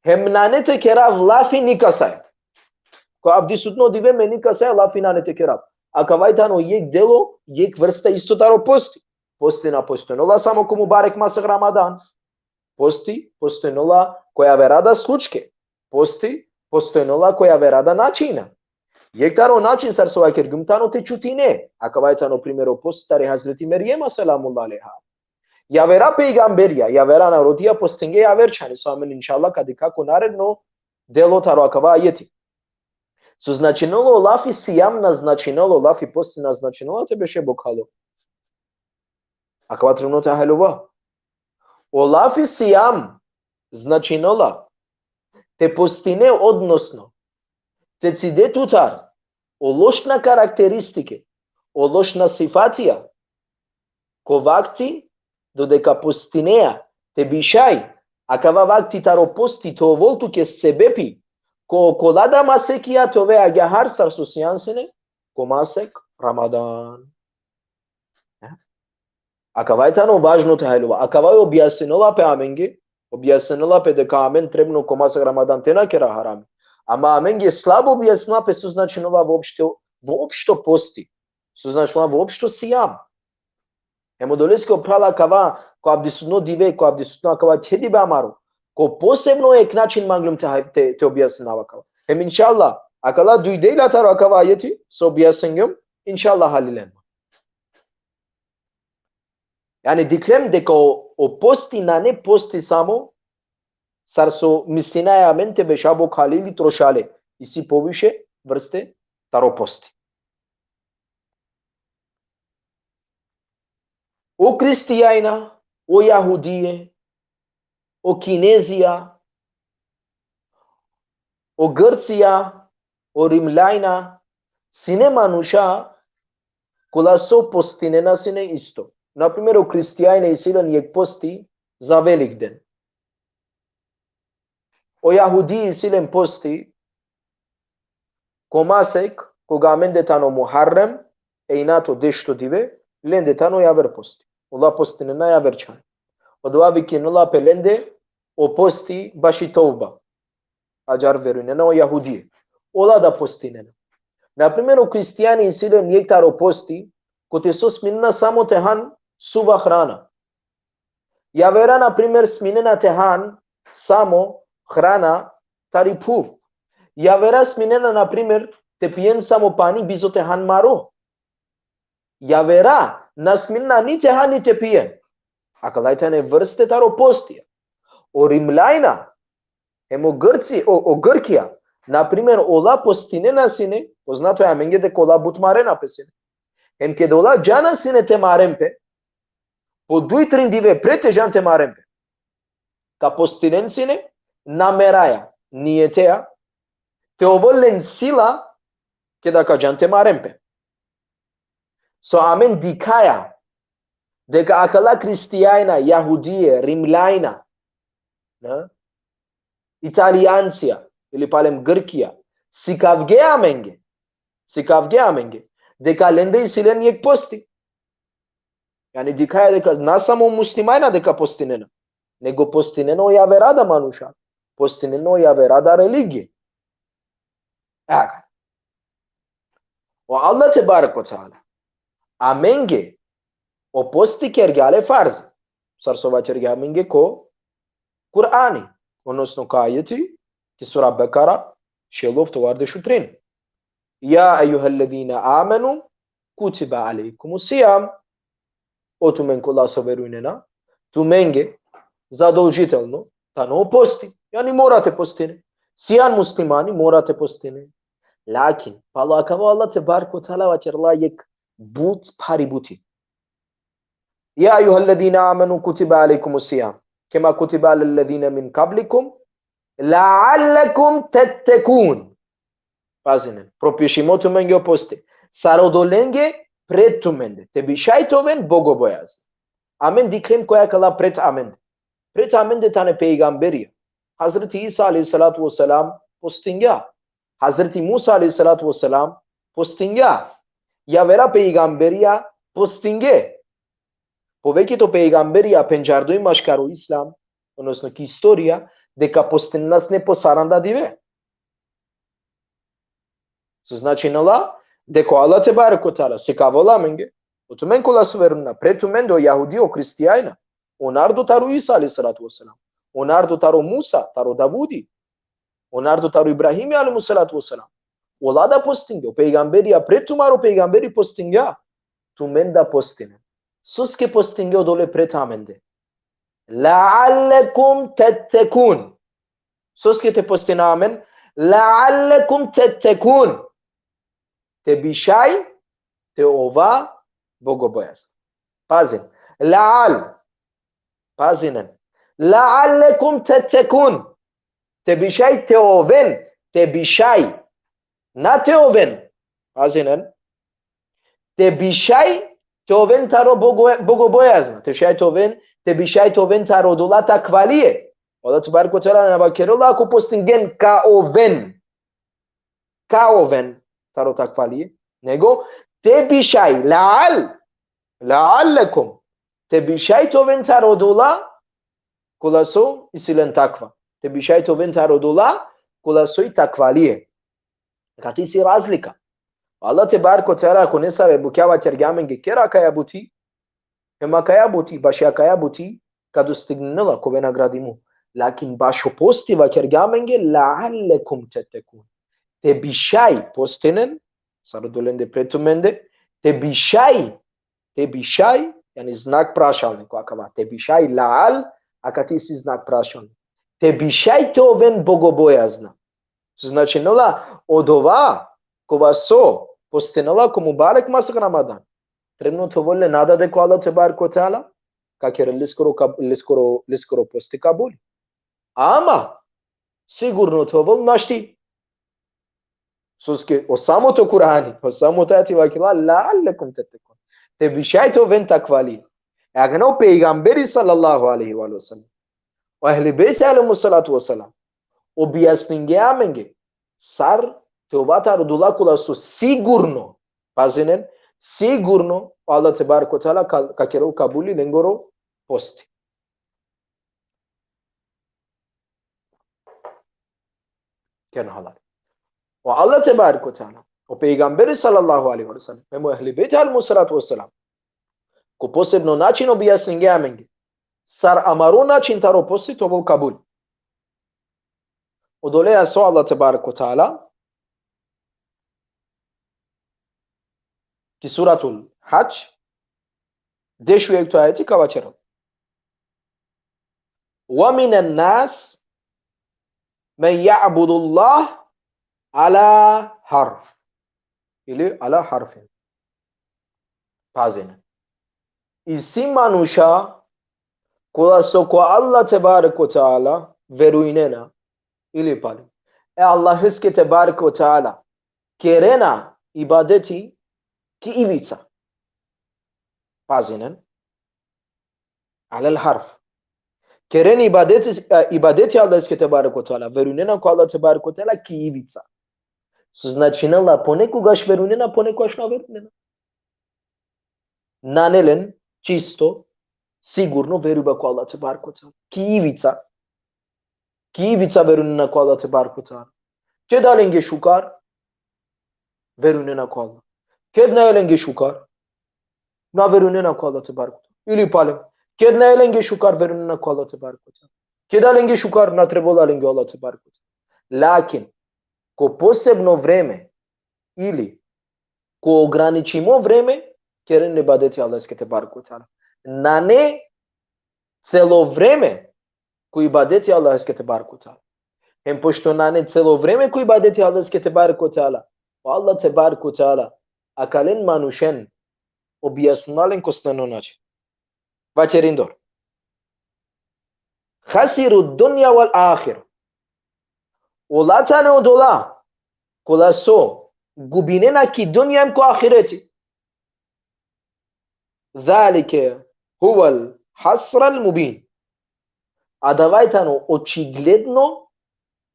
hem nane te kerav lafi nikasaja. Ko avdisutno dive me nikasaja lafi nane te kerav. Akava i tano jekh delo, jekh vrsta isto taro posti. Posti na postojnola samo ko mubarek masek Ramadan. Posti postojnola ko javera da slučke. Posti postojnola ko javera da načina. Jekh taro način sar so vakergjum tano te čutine. Akava i tano primer o posti tari Hazreti Merjema selamullah alejha. Javera pejgamberija, javera narodija postinge javer čhane, so amen inšallah ka dikha ko naredno delo taro akava ajeti. So značinola o lafi sijam? Na značinola o lafi posti, na značinola te beše bokhalo. Akava trebno te haljova. O lafi sijam značinola te postine, odnosno te cide tutar o lošna karakteristike, o lošna sifatija, ko vakti dodeka postinea, te bišaj akava vakti taro posti, te ovol tuke sebepi ko okola da masekija te ove agjaar sar so sijan sine ko masek Ramadan. E? Akava i tano važno te haljova. Akava i objasninola pe amenge, objasninola pe deka amen trebno ko masek Ramadan te na kera harami. Ama amenge slabo objasninola pe so značinola voopšto, voopšto posti. So značinola voopšto sijam. Hem odoleske, o phrala, akava, ko avdisutno dive, ko avdisutno akava ćedibe amaro, ko posebno jekh način manglum te, te, te objasninav akava. Hem inšallah, akala duj dela taro akava ajeti so objasningjum, inšallah halilen. Jani dikhlem deka o, o posti nane posti samo sar so mislinaja amen te beša bokhale ili trošale. Isi poviše vrste taro posti. O kristijanja, o jahudije, o kinezija, o Grcija, o Rimljanja, sine manuša kola so postinena sine isto. Na primer, o kristijanja isi len jekh posti za Velikden. O jahudi isi len posti ko masek, koga amende tano Muharrem, e inato dešto dive, lende tano javer posti. Ola postinena javer čhane. Odova vikinela pe lende o posti baši tovba. Ađar verujnena o jahudi. Ola da postinena. Na primer, o kristijanja isi len jekh taro posti, kote so sminena samo te han suva hrana. Javera, na primer, sminena te han samo hrana tari phuv. Javera sminena, na primer, te pijen samo pani bizo te han maro. Javera na sminena ni te han ni te pijen. Akala tane vrste taro posti. O Rimljanja, Hem o Grci, o, o Grkija, na primer, ola postinena sine, poznato e amenge deka ola but marena pe sine. Hem keda ola džana sine te maren pe, po duj trin dive pred te džan te maren pe, ka postinen sine, nameraja, nijeteja, te ovel len sila, keda ka džan te maren pe. So amen dikhaja deka akala kristijajna, jahudije, rimljajna, ne? Italijancija, ili palem Grkija, sikavge amenge, sikavge amenge, deka lende isi len jekh posti. Jani dikhaja deka na samo muslimajna deka postinena, nego postinena o javera da manuša, postinena o javera da religije. Aga. O Allah tebarek ve teala amenge o posti kergja le farz. Sar so vakergja amenge ko Kur'ani, odnosno ko ajeti, ki sura Bekara, šel oftovardeš u trin. Ja ejuhellezine amenu, kutibe alejkumus sijam. O tumen kola so verujnena, tumenge zadolžitelno tano posti. Jani mora te postine. Sijan muslimani, mora te postine. Lakin, palo akava Allah tebarek ve teala vakerla jekh but phari buti. Ja ejuhellezine amenu, kutibe alejkumus sijam, kema kutibe alellezine min kablikum, laallekum tettekun. Pazinen, propišimo tumenge o posti sar odolenge pred tumende, te bi šaj te oven bogobojazna. Amen dikhlem koja akala pred amende. Pred amende tane pejgamberija. Hazreti Isa alejhi salatu ve selam postingja. Hazreti Musa alejhi salatu ve selam postingja. Javera pejgamberija postinge. Povekito pejgamberija pendžardoj maškaro islam, odnosno ki istorija, deka postinena sine po saranda dive. So značinela? Deka o Allah tebarek ve teala sikavela amenge, o tumen kola so verujnena, pred tumende o jahudi, o kristijajna, o narodo taro Isa alejhi salatu ve selam, o narodo taro Musa, taro Davudi, o narodo taro Ibrahimi alejhi salatu ve selam, ola da postinge, o pejgamberija pred tumaro pejgamberi postingja, tumen da postinen. Soske postinge odole pred amende? Laallekum tettekun. Soske te postina amen? Laallekum tettekun. Te bi šaj te ova bogobojazna. Pazin. Laal. Pazinen. Laallekum tettekun. Te bi šaj te oven. Te bi šaj. Na te oven. Pazinen. Te bi šaj te oven taro bogo-, bogobojazna. Te šaj te oven, te bi šaj te oven taro odola takvalije. Allah tebarek ve teala na vakerela ako postingen ka oven. Ka oven taro takvalije. Nego, te bi šaj, laal, laallekum. Te bi šaj te oven taro odola kola so isi len takva. Te bi šaj te oven taro odola kola so i takvalije. Akate isi razlika. Allah tebarek ve teala ko nesave bukja vakergja amenge kera akaja buti, hem akaja buti, baši akaja buti, ka dostigninela, ka ove nagradimo. Lakin bašo posti vakergja amenge, laallekum tettekun. Te bi šaj, postinen, sar odolende pred tumende, te bi šaj, te bi šaj, jani znak prašalnik ko akava. Te bi šaj, laal, akate isi znak prašalnik. Te bi šaj te oven bogobojazna. So značinela? Odova kova so postinela ko mubarek masek Ramadan, trebno te ovel le nada deka o Allah tebarek ve teala ka kerel leskoro kab-, leskoro, leskoro posti kabul. Ama sigurno te ovel našti. Soske o samo to Kur'ani, o samo to ajeti vakerela, laallekum tettekun. Te bi šaj te oven takvali. E akana o pejgamberi sallallahu alejhi ve sellem, o ehli bejti alejhimus salatu ve selam, objasningja amenge sar te ova taro odola kola so sigurno, pazinen, sigurno o Allah tebarek ve teala ka, ka kerel kabuli lengoro posti. Keren halal. O Allah tebarek ve teala, o pejgamberi sallallahu alejhi ve sellem, hem o ehli bejti alejhimus salatu ve selam, ko posebno način objasningja amenge sar amaro način taro posti te ovel kabul. Odoleja so Allah tebarek ve teala ki suratul Hadž, dešujekto ajeti ka vakerel. Ve minen nas Men ja'budullah ala harf. Ili ala harfin. Pazinen. Isi manuša kola so ko Allah tebareke ve teala verujnena, ili pali, e Allaheske tebareke ve teala kerena ibadeti ki ivica. Pazinen. Alel harf. Keren ibadeti, e, ibadeti Allaheske tebareke ve teala, verujnena ko Allah tebareke ve teala ki ivica. So značinela, ponekogaš verujnena, ponekogaš na verujnena. Nane len čisto sigurno verujba ko Allah tebareke ve teala. Ki ivica. Ki ivica verujnena ko Allah tebareke ve teala. Keda lenge šukar, verujnena ko Allah. Ked nae lenge šukar, na verujnena ko Allah tebareke ve teala. Ili palem, ked nae lenge šukar, verujnena ko Allah tebareke ve teala. Keda lenge šukar, na trebela lenge Allah tebareke ve teala. Lakin, ko posebno vreme ili ko ograničimo vreme, keren ibadeti Allaheske tebareke ve teala. Nane celo vreme ko ibadeti Allaheske tebareke ve teala. Hem pošto nane celo vreme ko ibadeti Allaheske tebareke ve teala, o Allah tebareke ve teala akalen manušen objasnela len ko sleno način. Vaćerindor. Hasiru dunja vel ahire. Ola tane odola kola so gubinena ki dunja hem ko ahireti. Zalike huvel hasral mubin. Adava tano očigledno,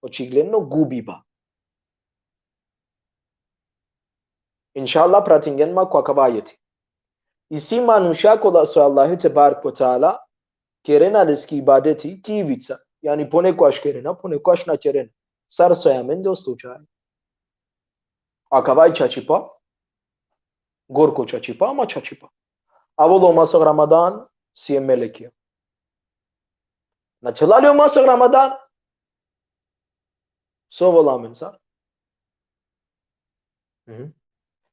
očigledno gubiba. Inšallah, pratingen ma ko akava ajeti. Isi manuša kola so Allahi tebareke ve teala kerena leske ibadeti ki ivica. Jani ponekogaš kerena, ponekogaš na kerena. Sar so i amende o slučaj. Akava i čačipa, gorko čačipa, ama čačipa. Avol o masek Ramadan, siem melekija. Na ćerela li o masek Ramadan? So avol amen, sar? Mhm.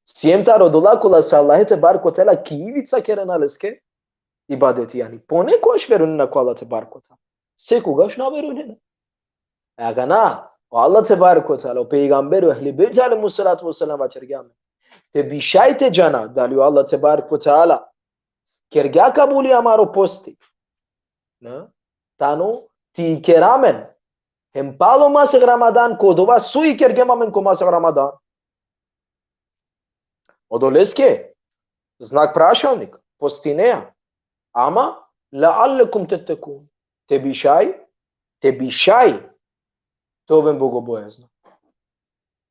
Siem taro odola kola so Allahi tebareke ve teala ki ivica kerena leske ibadeti, jani ponekogaš verujnena ko Allah tebareke ve teala. Sekogaš na verujnena. E akana, o Allah tebareke ve teala, o pejgamberi, o ehli bejti alejhimus salatu ves selam vaćergja amen. Te bi šaj te džana dali o Allah tebareke ve teala kergja kabuli amaro posti. Na? Tano te ikera amen hem palo masek Ramadan, ko dova so ikergjem amen ko masek Ramadan. Odoleske, znak prašalnik, postinea. Ama, leallekum tettekun. Te bi šaj, te bi šaj te oven bogobojazna.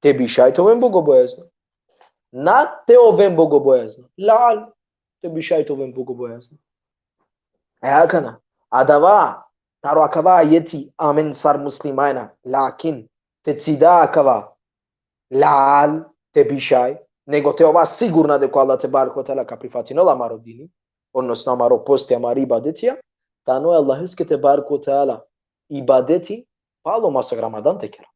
Te bi šaj te oven bogobojazna. Na te oven bogobojazna. Leal, te bi šaj te oven bogobojazna. E akana, adava, taro akava ajeti amen sar muslimanja, lakin, te cida akava, leal, te bi šaj, nego te ova sigurna deka o Allah tebareke ve teala ka prifatinel amaro dini, odnosno amaro posti, amari ibadetija, tano e Allaheske tebareke ve teala ibadeti, palo masek Ramadan te kera.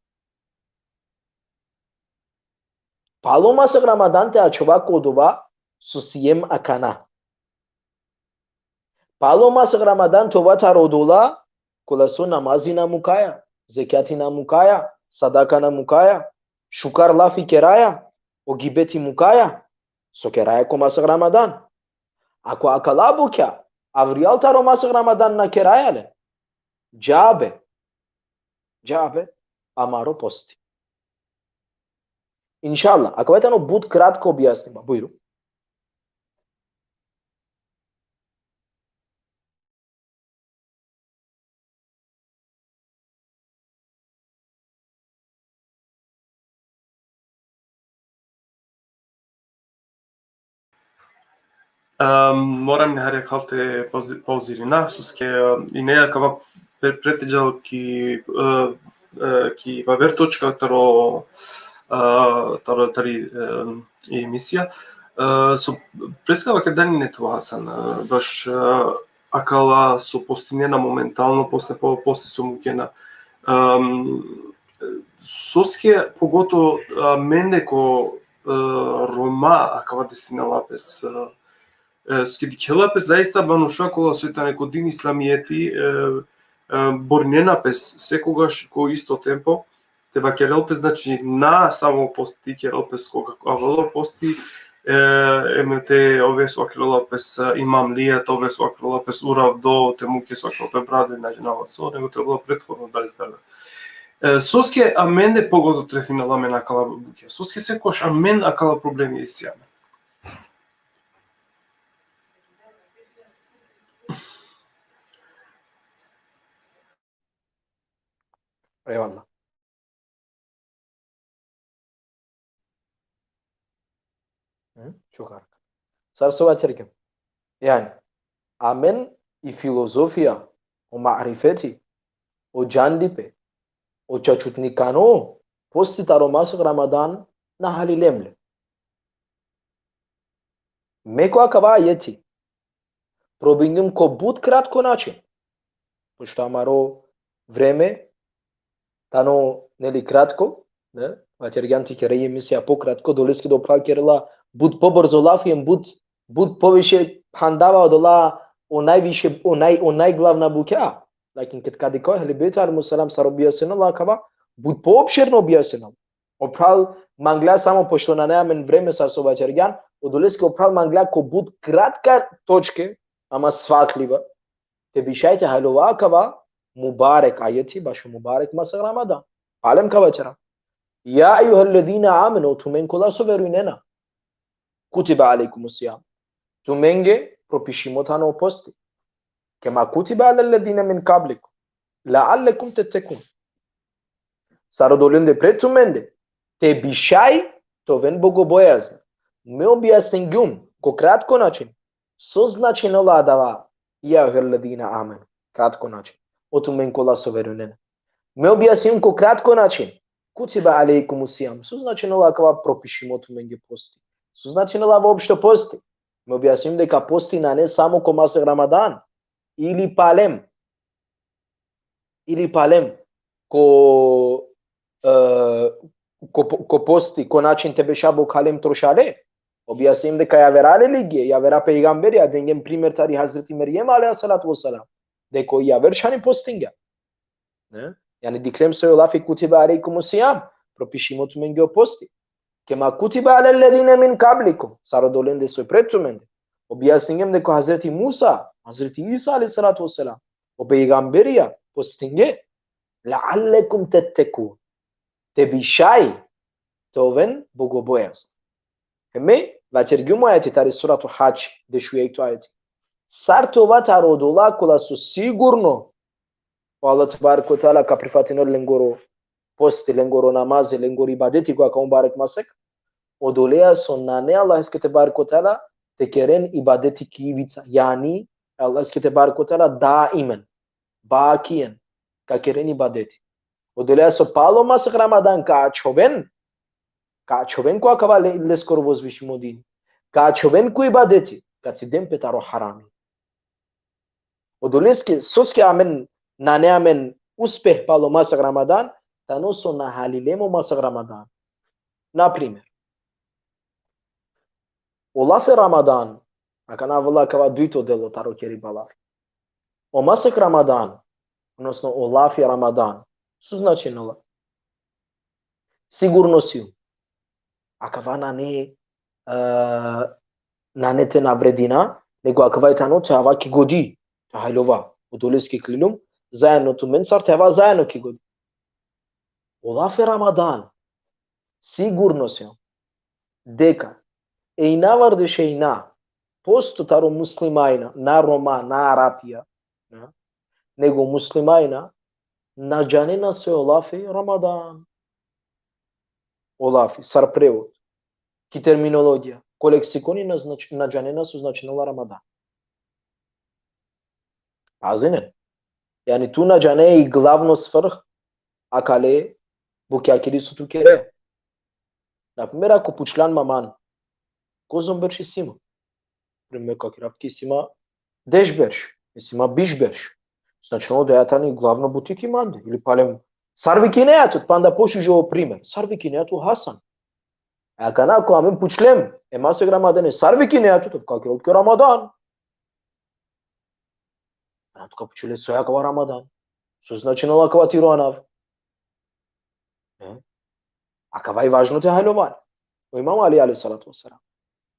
Palo masek Ramadan te ačhova ko dova so siem akana. Palo masek Ramadan te ova taro odola kola so namazi na mukaja, zekjati na mukaja, sadaka na mukaja, šukar lafi keraja, o gibeti mukaja, so keraja ko masek Ramadan. Ako akala bukja avrijal taro masek Ramadan na keraja len, džabe, džabe amaro posti. Inšallah, akava tano but kratko objasniba. Bujrum. Ehm, moram nekaj te pauzi-, pauzirina, soske, ehm, ine akava pre-, pretežal ki, eh, eh, ki vaver točka taro, eh, taro tari, ehm, emisija. Eh, so preska vakergjan ine tu, Hasan, eh, baš, eh, akala so postinena momentalno, posle po-, posle so mukena. Ehm, soske pogotovo, eh, amende ko, eh, Roma akava destinela pes, eh, eh, soske dikhela pes zaista manuša kola so tane ko din islamijeti, eh, e, borinena pes sekogaš ko isto tempo, te vakerel pes, znači, na samo posti kerel pes koga avela posti, e, em te ove so kerela pes, e, imamlija, te ove so kerela pes uravdo, te muke so kerela pe brade, znači, na so, nego trebela prethodno da li stara. E, soske amende pogotovo trefinela amen akala bukja. Soske sekoš amen akala problemi isi amen. Eyvallah. Hı? Çok harika. Sar so vaćergjum. Yani, amen i filozofija, o marifeti, o džandipe, o čačutnikano, posti taro masek Ramadan na halilem le. Me ko akava ajeti probingjum ko but kratko način. Pošto amaro vreme tano, neli, kratko, ne? Vaćergjam te kere emisija pokratko, doleske da o phral kerela but pobrzo lafi, em but, but poviše phandava odola o najviše, o naj-, o najglavna bukja. Lakin ked ka dikha o Ehli Bejt alejhimus selam sar objasnela akava, but poopširno objasnela. O phral mangla samo pošto nane amen vreme sar so vaćergjan, odoleske o phral mangla ko but kratka točke, ama shvatljiva, te bi šaj te haljova akava mubarek ajeti, bašo mubarek masek Ramadan. Palem ka vaćera. Ja ejuhellezine amenu, o tumen kola so verujnena. Kutibe alejkumus sijam. Tumenge propišimo tano posti. Kema kutibe alellezine min kablikum. Leallekum tettekun. Sar odolende pred tumende. Te bi šaj te oven bogobojazna. Me objasningjum ko kratko način so značinela adava, ja ejuhellezine amenu. Kratko način. O tumen kola so verujnena. Me objasningjum ko kratko način. Kutibe alejkumus sijam. So značinela akava propišimo tumenge posti. So značinela uopšto posti. Me objasningjum deka posti nane samo ko masek Ramadan. Ili palem. Ili palem. Ko, e, ko, ko posti, ko način te beša bokhale em trošale. Objasningjum deka javera religije, javera pejgamberija, dengjem primer tari Hazreti Merjem alejha salatu ve selam. Deka javer šani postingja. Ne? Yani dikhlem soj o lafi kutibe alejkumus sijam, propišimo tumenge o posti. Kema kutibe alellezine min kablikum, sar odolende soj pred tumende. Objasningjem deka o Hazreti Musa, Hazreti Isa alejhi salatu ve selam, o pejgamberija postinge, leallekum tettekun. Te bi šaj te oven bogobojazna. Hem me vaćergjum o ajeti tari suratu Hadž, dešujekto ajeti. Sar te ova taro odola kola so sigurno o Allah tebareke ve teala ka prifatinel lengoro posti, lengoro namazi, lengoro ibadeti ko akava mubarek masek, odoleja so nane Allaheske tebareke ve teala te keren ibadeti ki ivica, yani Allaheske tebareke ve teala daimen, bakien, ka keren ibadeti. Odoleja so palo masek Ramadan ka ačhoven, ka ačhoven ko akava le-, leskoro vozvišimo dini, ka ačhoven ko ibadeti, ka ciden pe taro harami. Odoleske, soske amen nane amen uspeh palo masek Ramadan, tano so na halilem o masek Ramadan. Na primer, o lafi Ramadan, akana avela akava dujto delo taro keriba lafi. O masek Ramadan, odnosno o lafi Ramadan, so značinela? Sigurno sijum. Akava nane, e, nane te navredina, nego akava i tano te ava ki godi, te haljova. Odoleske iklilum zaedno tumen sar te ava zaedno ki godi. O lafi Ramadan, sigurno sijum deka ejna vardeš ejna posto taro muslimajna, na Roma, na Arapija, na, nego muslimajna, na džanena soj o lafi Ramadan. O lafi, sar prevod, ki terminologija, ko leksikoni na znač-, na džanena so značinela Ramadan. Pazinen. Yani tu na džane i glavno svrh akale bukjakiri so tu kere. Na primer, ako pučlan ma man, kozom berš isi ma? Primer, ka kerav ki isi ma deš berš, isi ma biš berš. Znači, odoja tani glavno buti ki mande. Ili palem, sar vikinea tut, panda pošužo primer. Sar vikinea tut, Hasan? E akana ako amen pučlem, e masek Ramadane, sar vikinea tut, ov ka kerel tut ki Ramadan. Akana tu ka pučle soj akava Ramadan. So značinela akava tiro anav? E? Akava i važno te hajlovan. O Imam Ali alejhi salatu vesselam.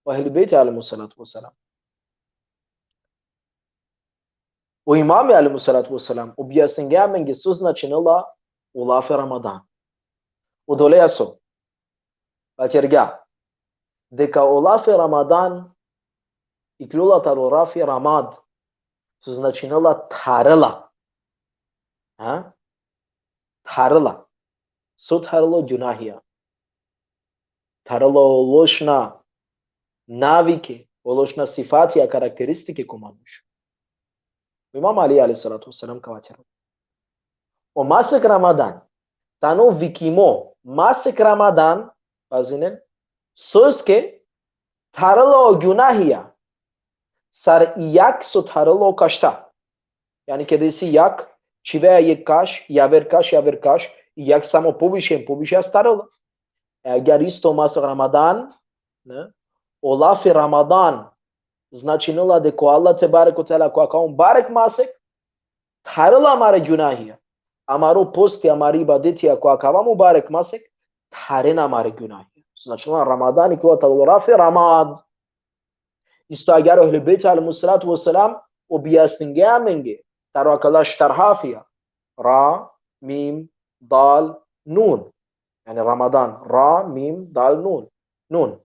O Ehli Bejti alejhi salatu vesselam. O Imami alejhi salatu vesselam objasningja amenge so značinela o lafi Ramadan. Odoleja so vaćergja deka o lafi Ramadan ikljola taro lafi ramad, so značinela tharela. Ha? Tharela. So tharela? O gjunahija. Tharela o lošna navike, o lošna sifatija, karakteristike ko manuš. O Imam Ali alejhi salatu vesselam ka vaćerel: O masek Ramadan tano vikimo masek Ramadan, pazinen, soske tharela o gjunahija sar i jag so tharela o kašta. Jani keda isi jag, čhivea jekh kaš, javer kaš, javer kaš, i jag samo poviše, poviše astarela. E agjaar isto masek Ramadan, ne? O lafi Ramadan značinela deka o Allah tebareke ve teala ko akava mubarek masek tharela amare gjunahija. Amaro posti, amari ibadetija ko akava mubarek masek tharena amare gjunahija. So značinela Ramadan ikljola taro lafi ramad. Isto agjaar o Ehli Bejti alejhi salatu vesselam objasningja amenge taro akala štar harfija. Ra, mim, dal, nun. Jani Ramadan. Ra, mim, dal, nun. Nun.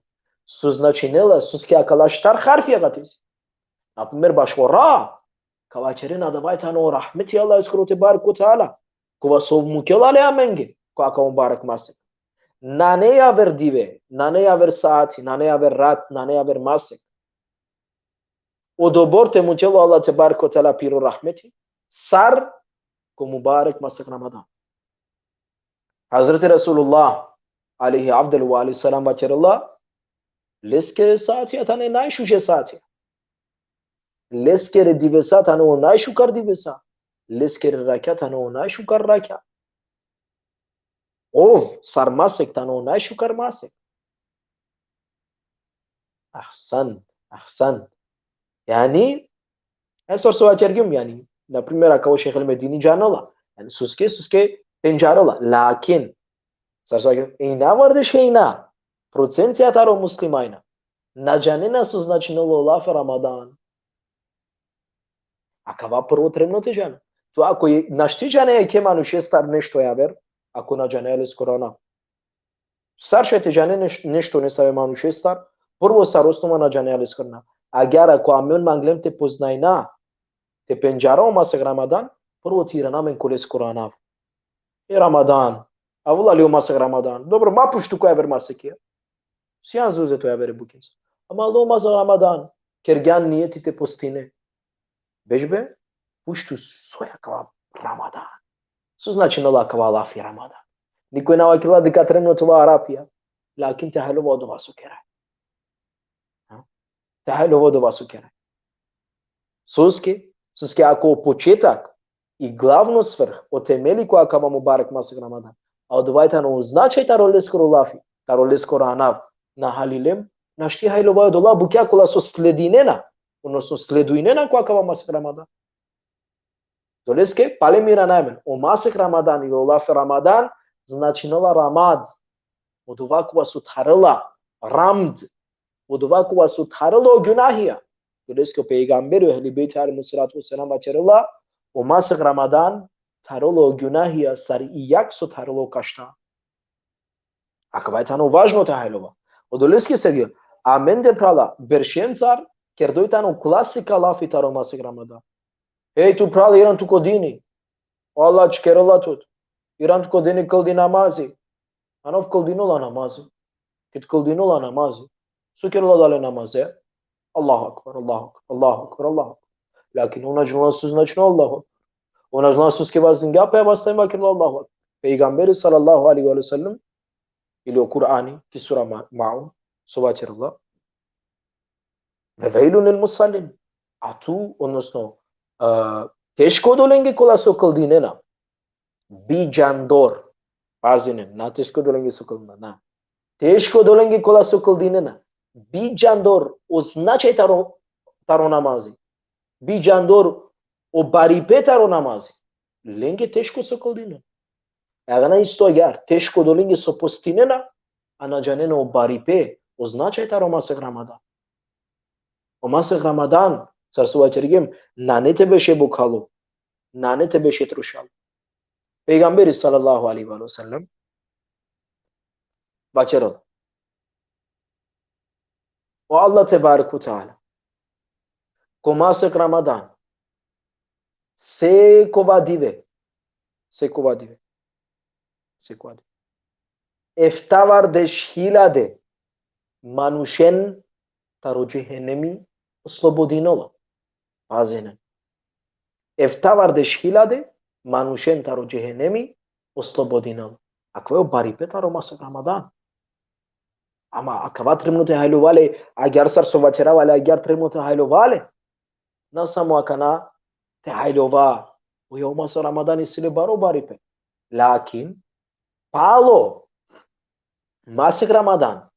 So značinela, soske akala štar harfija kate isi. Na primer, bašo ra, ka vaćeren, adava tano o rahmeti e Allaheskoro tebareke ve teala, kova so mukhela le amenge ko akava mubarek masek. Nane javer dive, nane javer saati, nane javer rat, nane javer masek odobor te mukhel o Allah tebareke ve teala piro rahmeti sar ko mubarek masek Ramadan. Hazreti Resulullah alejhi afdalu ve ezke selam vaćerela: Leskere saatija tane najšuže saatija. Leskere divesa tane o najšukar divesa. Leskere rakja tane o najšukar rakja. Ov sar masek tano o najšukar masek. Ahsan, ahsan. Jani, e sar so vaćergjum, jani, na primer, akava o Šejh el-Medini džanela. Jani, soske, soske pendžarela. Lakin, sar so vaćergjum, ejna vardeš ejna, procentija taro muslimanja na džanena so značinela o lafi Ramadan. Akava prvo trebno te džane. Tu ako našti džane jekhe manušestar nešto javer, ako na džane leskoro anav. Sar šaj te džane neš-, nešto nesave manušestar, prvo sar osnova na džane leskoro anav. Agjaar ako amen manglem te poznajna, te pendžara o masek Ramadan, prvo te irana amen ko leskoro anav. E Ramadan, avela li o masek Ramadan? Dobro, ma pučtu ko javer masekija. Sijan zuze to javere bukjenca. Ama alo masek Ramadan, kergjan nijeti te postine. Bežbe, pučtu soj akava Ramadan. So značinela akava lafi Ramadan? Nikoj na vakerela deka trebno te ova Arapija, lakin te haljova odova so keraja. Ha? Te haljova odova so keraja. Soske, soske ako o početak i glavno svrh, o temeli ko akava mubarek masek Ramadan, a odova tano o značaj taro leskoro lafi, taro leskoro anav, na haljilem, našti haljova odola bukja kola so sledinena, odnosno sledujnena ko akava masek Ramadan. Doleske, palem irana amen, o masek Ramadan ili o lafi Ramadan značinela ramad, odova kova so tharela, ramd, odova kova so tharela o gjunahija. Doleske o pejgamberi, o Ehli Bejti alejhi salatu vesselam vaćerela, o masek Ramadan tharela o gjunahija sar i jag so tharela o kašta. Akava tano važno te haljova. Odoleske, Sergio, amen de prala beršencar kerdoj tano klasika lafi taro masek Ramadan. Ej, tu prala, iran tu ko dini. O Allah čkerela tut. Iran tu ko dini, kldi namazi. Anav kldinela namazi. Ked kldinela namazi, so kerela adale namaze? Allahu ekber, Allahu ekber, Allahu ekber, Allahu ekber. Lakin ov na džanela so značinela Allahu ekber. Ov na džanela soske vazdingja pe, vastavi vakerela Allahu ekber. Pejgamberi sallallahu alejhi ve sellem, ili o Kur'ani, ki sura Ma-, Maun, so vaćerela: Ve vejlun lil musallin. A tu, odnosno, e, teško odolenge kola so kldinena. Bi džandor. Pazinen, na teško odolenge so kldinena, na. Teško odolenge kola so kldinena. Bi džandor o značaj taro, taro namazi. Bi džandor o baripe taro namazi. lenge teško so kldinena. E akana isto agjaar, teško odolenge so postinena, a na džanena o baripe, o značaj taro masek Ramadan. O masek Ramadan, sar so vaćergjem, nane te beše bokhalo, nane te beše trošalo. Pejgamberi sallallahu alejhi ve sellem vaćerela: O Allah tebarek ve teala, ko masek Ramadan, sekova dive, sekova dive, sekova dive, eftavardeš hiljade manušen taro džehenemi oslobodinela. Pazinen. Eftavardeš hiljade manušen taro džehenemi oslobodinela. Akava o baripe taro masek Ramadan. Ama akava trebno te hajlova le, agjaar sar so vaćerava le, agjaar trebno te hajlova le. Na samo akana te hajlova. O javma sa Ramadan isi le baro baripe. Lakin, palo masek Ramadan,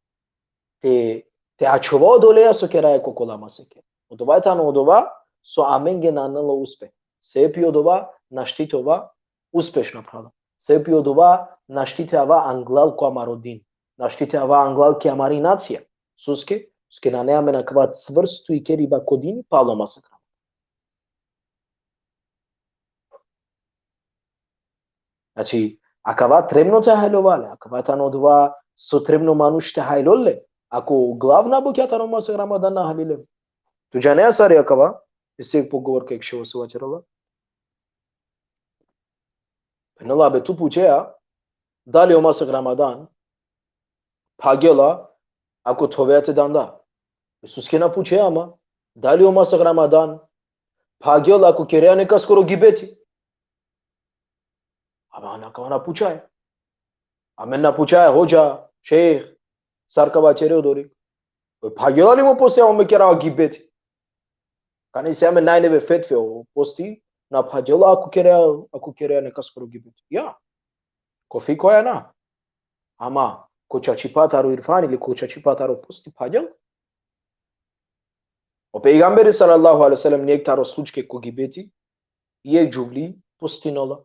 te, te ačhova odoleja so keraja ko kola maseke. Odova tano odova so amenge na anela uspeh. Sebepi odova našti te ova uspešna, phrala. Sebepi odova našti te ava anglal ko amaro din. Našti te ava anglal ki amari nacija. Soske? Soske nane amen akava cvrsto ikeriba ko dini palo masek Ramadan. Znači, akava trebno te hajlova le, akava tano odova so trebno manuš te hajlol le, ako glavna bukja taro masek Ramadan na haljile. Tu džanea sar i akava, isi jek pogovorka, jek šeho so vaćerela. Phenela: Be, tu pučea dali o masek Ramadan phagela ako thovea te danda. Be, soske na pučea ama, dali o masek Ramadan phagela ako kerea nekaskoro gibeti? Ama na, akava na pučaja. Amen na pučaja, hodža, šejh, sar ka vaćere odori. Phagela li mo posti, ama me kera gibeti? Kana isi amen najneve fetve, o posti na phagela ako kerea, ako kerea nekaskoro gibeti. Ja. Ko fikhoja na. Ama ko čačipa taro irfani ili ko čačipa taro posti phagela. O pejgamberi sallallahu alejhi ve sellem, jek taro slučke ko gibeti, jek džuvli postinela.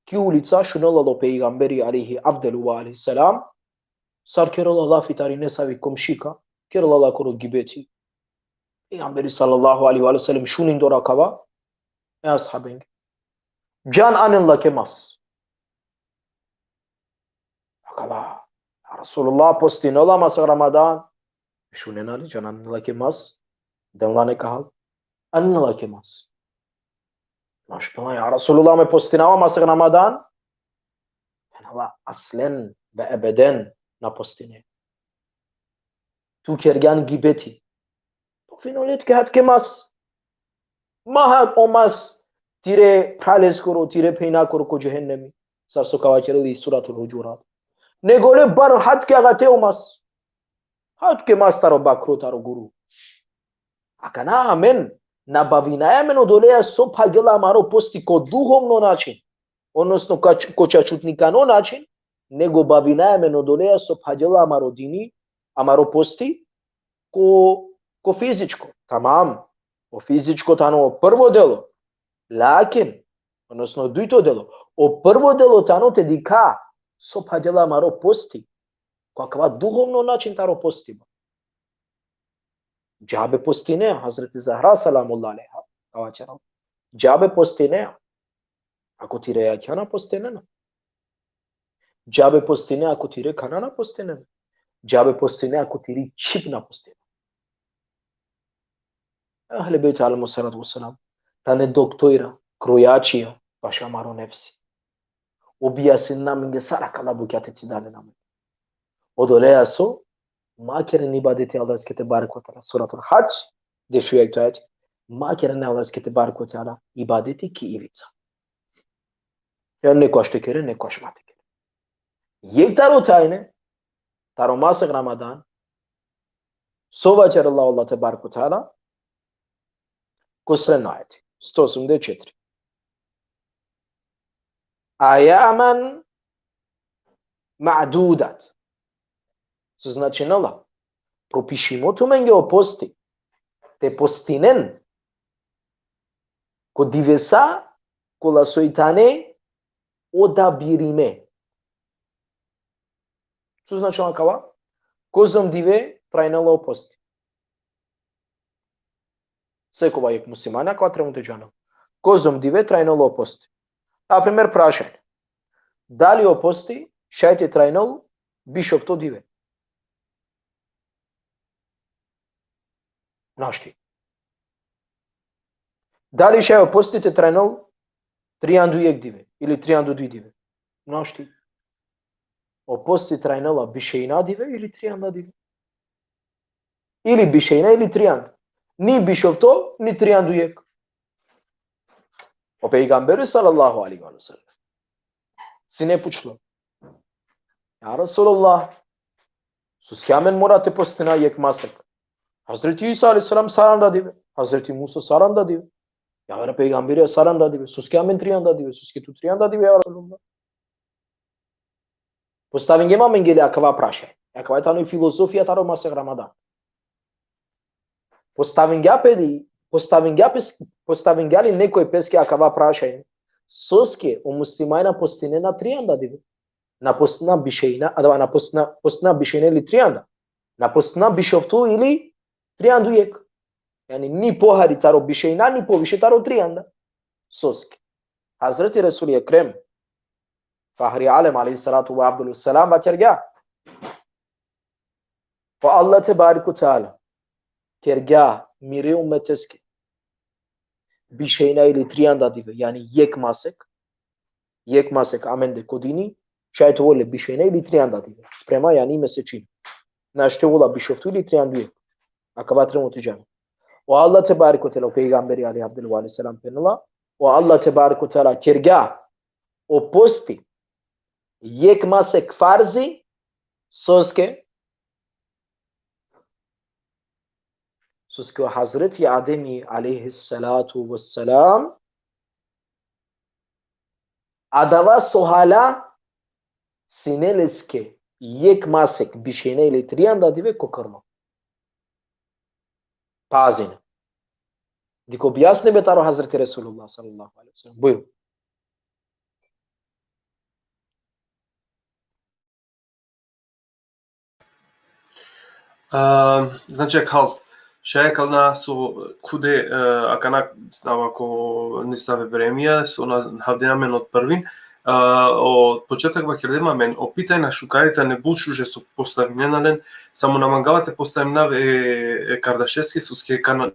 Ki ulica šunela le o pejgamberi alejhi afdalu ve alejhi selam, sar kerela lafi tari nesavi komšika, kerela lakoro gibeti. Pejgamberi sallallahu alejhi ve sellem šunindor akava, e ashabenge: Džan, anen lake mas. Akala: Ja Resulullah, postinela masek Ramadan. Šunena li, džan, anen lake mas. Den lane kahal. Anen lake mas. Mašallah, ja Resulullah, me postinava masek Ramadan. Phenela: Aslen ve ebeden na postine. Tu kergjan gibeti. Phenela: Tuke hatke mas. Ma hat o mas tire phraleskoro, tire phenjakoro ko džehenemi. Sar so ka vaćerel i Suratul Hudžurat. Nego le bar hatke agate o mas. Hatke mas taro bakro, taro guru. Akana amen na bavinaja amen odoleja so phagela amaro posti ko duhovno način, odnosno ka č-, ko čačutnikano način, nego bavinaja amen odoleja so phagela amaro dini, amaro posti, ko, ko fizičko. Tamam, o fizičko tano o prvo delo, lakin, odnosno dujto delo, o prvo delo tano te dikha so phagela amaro posti, ko akava duhovno način taro postiba. Džabe postinea, Hazreti Zahra selamullah alejha ka vaćerela. Džabe postinea, ako tire jakha na postinena. Džabe postinea, ako tire kana na postinena. Džabe postinea, ako tiri čhib na postinena. Ehli Bejt alejhimus salatu vesselam tane doktorja, krojačija bašo amaro nefsi. Objasnena amenge sar akala bukja te cidalen amen. Odoleja so, ma keren ibadeti Allaheske tebareke ve teala. Suratul Hadž, dešujekto ajeti. Ma keren Allaheske tebareke ve teala ibadeti ki ivica. Ja nekoš te kere, nekoš ma te kere. Jek taro tajne taro masek Ramadan, so vaćerela o Allah tebareke ve teala ko sredno ajeti, sto osumdeset četiri. Ajaman ma'dudat. So značinela? Propišimo tumenge o posti te postinen ko divesa kola so i tane odabirime. So značinela akava? Kozom dive trajnela o posti. Sekova jekh muslimani akava trebela te džanel. Kozom dive trajnela o posti. Na primer, prašanje. Dali o posti šaj te trajnel bišofto dive? Našti. Dali šaj o posti te trajnel trianda u jekh dive ili trianda u duj dive? Našti. O posti trajnela bišejna dive ili trianda dive? Ili bišejna ili trianda. Ni bišofto, ni trianda u jekh. O pejgamberi sallallahu alejhi ve sellem sine pučlo: Ja Resulallah, soske amen mora te postina jekh masek? Hazreti Isa alejhi selam saranda dive, Hazreti Musa saranda dive. Ja, avera pejgamberi saranda dive, soske amen trianda dive, soske tu trianda dive, ja Resulallah? Postavingjem amenge li akava prašanje. Akava tano i filozofija taro masek Ramadan. Postavingja pe li, postavingja pes-, postavingja li nekoj peske akava prašanje? Soske o muslimanja postinena trianda dive? Na postina bišejna, adava na postina, postina bišejna ili trianda. Na postina bišofto ili trianda u jekh. Jani ni pohari taro bišejna, ni poviše taro trianda. Soske Hazreti Resul Ekrem, Fahri Alem alejhi salatu ve afdalu selam, vakergja: O Allah tebareke ve teala kergja mire ummeteske bišejna ili trianda dive, jani jekh masek, jekh masek amende ko dini šaj te ovel le bišejna ili trianda dive. Sprema, jani mesečina. Našti te ovel bišofto ili trianda u jekh. Akava trebela te džanel. O Allah tebareke ve teala, o pejgamberi alejhi afdalu selam phenela: O Allah tebareke ve teala kergja o posti jekh masek farzi, soske, soske o Hazreti Ademi alejhi salatu ve selam, adava so hala sine leske jekh masek bišejna ili trianda dive ko krlo. Pazin. Dik objasnibe taro Hazreti Resulullah sallallahu alejhi ve sellem. Bujrum. A, znači, akal, šaj akana so khude, e, akana, snava ko nisave vremija, so na, na havdena amen od prvin, a, od početak vakerdem amen, o pitajna šukari tane but šuže so postavinena len, samo na mangava te postavinav e, e Kardašeske, soske kana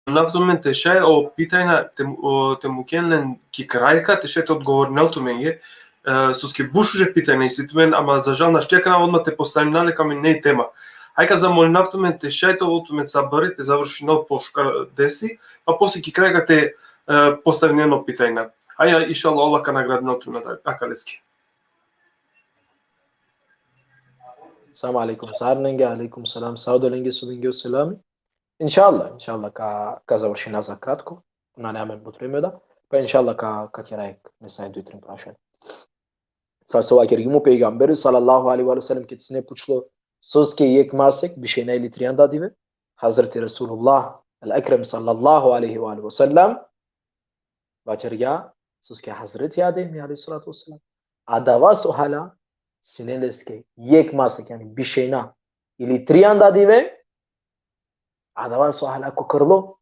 na tumen te šaj o pitajna te, o, te muken len ki krajka, te šaj te odgovorinel tumenge, e, soske but šuže pitajna isi tumen, ama za žal našti akana odma te postavina le, ka amen i tema. Haj ka zamolinav tumen te šaj te ovel tumen sabri, te završinel po šukar dersi, pa posle ki krajka te, e, postavinen o pitajna. Haj, inšallah, Allah ka nagradinel tumen akaleske. Selam alejkum sarinenge, alejkum selam sa odolenge so dengje o selami. Inšallah, inšallah ka, ka završina za kratko. Nane amen but vreme da. Pa inšallah ka, ka kera jekh nesave duj trin prašanja. Sar so vakergjum, o pejgamberi sallallahu alejhi ve sellem ked sine pučlo soske jekh masek bišejna ili trianda dive, Hazreti Resulullah el Ekrem sallallahu alejhi ve sellem vakergja soske Hazreti Ademi alejhi salatu ve selam, adava so hala sine leske jekh masek, jani bišejna ili trianda dive, adava so hala ko krlo.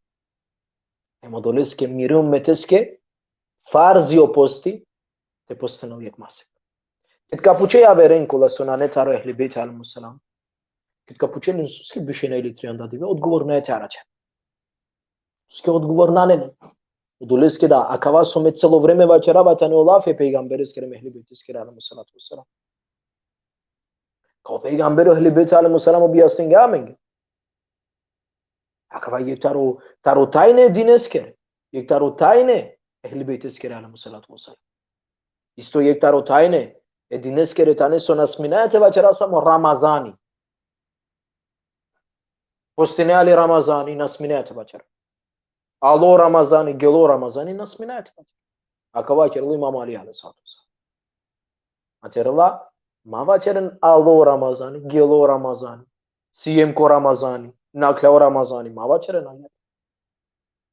Em odoleske mire ummeteske farzi o posti, te postinel jekh masek. Ked ka puče javeren kola so nane taro Ehli Bejt alejhimus selam, ked ka puče len soske bišejna ili trianda dive, odgovor nane te araćen. Soske odgovor nane len. Odoleske da, akava so me celo vreme vaćerava tane o lafi e pejgambereskere em Ehli Bejteskere alejhimus salatu ve selam. Ka o pejgamberi, Ehli Bejt alejhimus selam objasningja amenge. Akava jekh taro, taro tajne e dineskere. Jekh taro tajne Ehli Bejteskere alejhimus salatu ve selam. Isto jekh taro tajne e dineskere tane so na sminaja te vaćera samo Ramazani. Postinea li Ramazani, na sminaja te vaćera. Alo Ramazani, gelo Ramazani, na sminaja te vaćera. Akava vaćerela Imam Ali alejhi salatu ve selam. Vaćerela, ma vaćeren alo Ramazani, gelo Ramazani, sijem ko Ramazani, nakhla o Ramazani, ma vaćeren alo.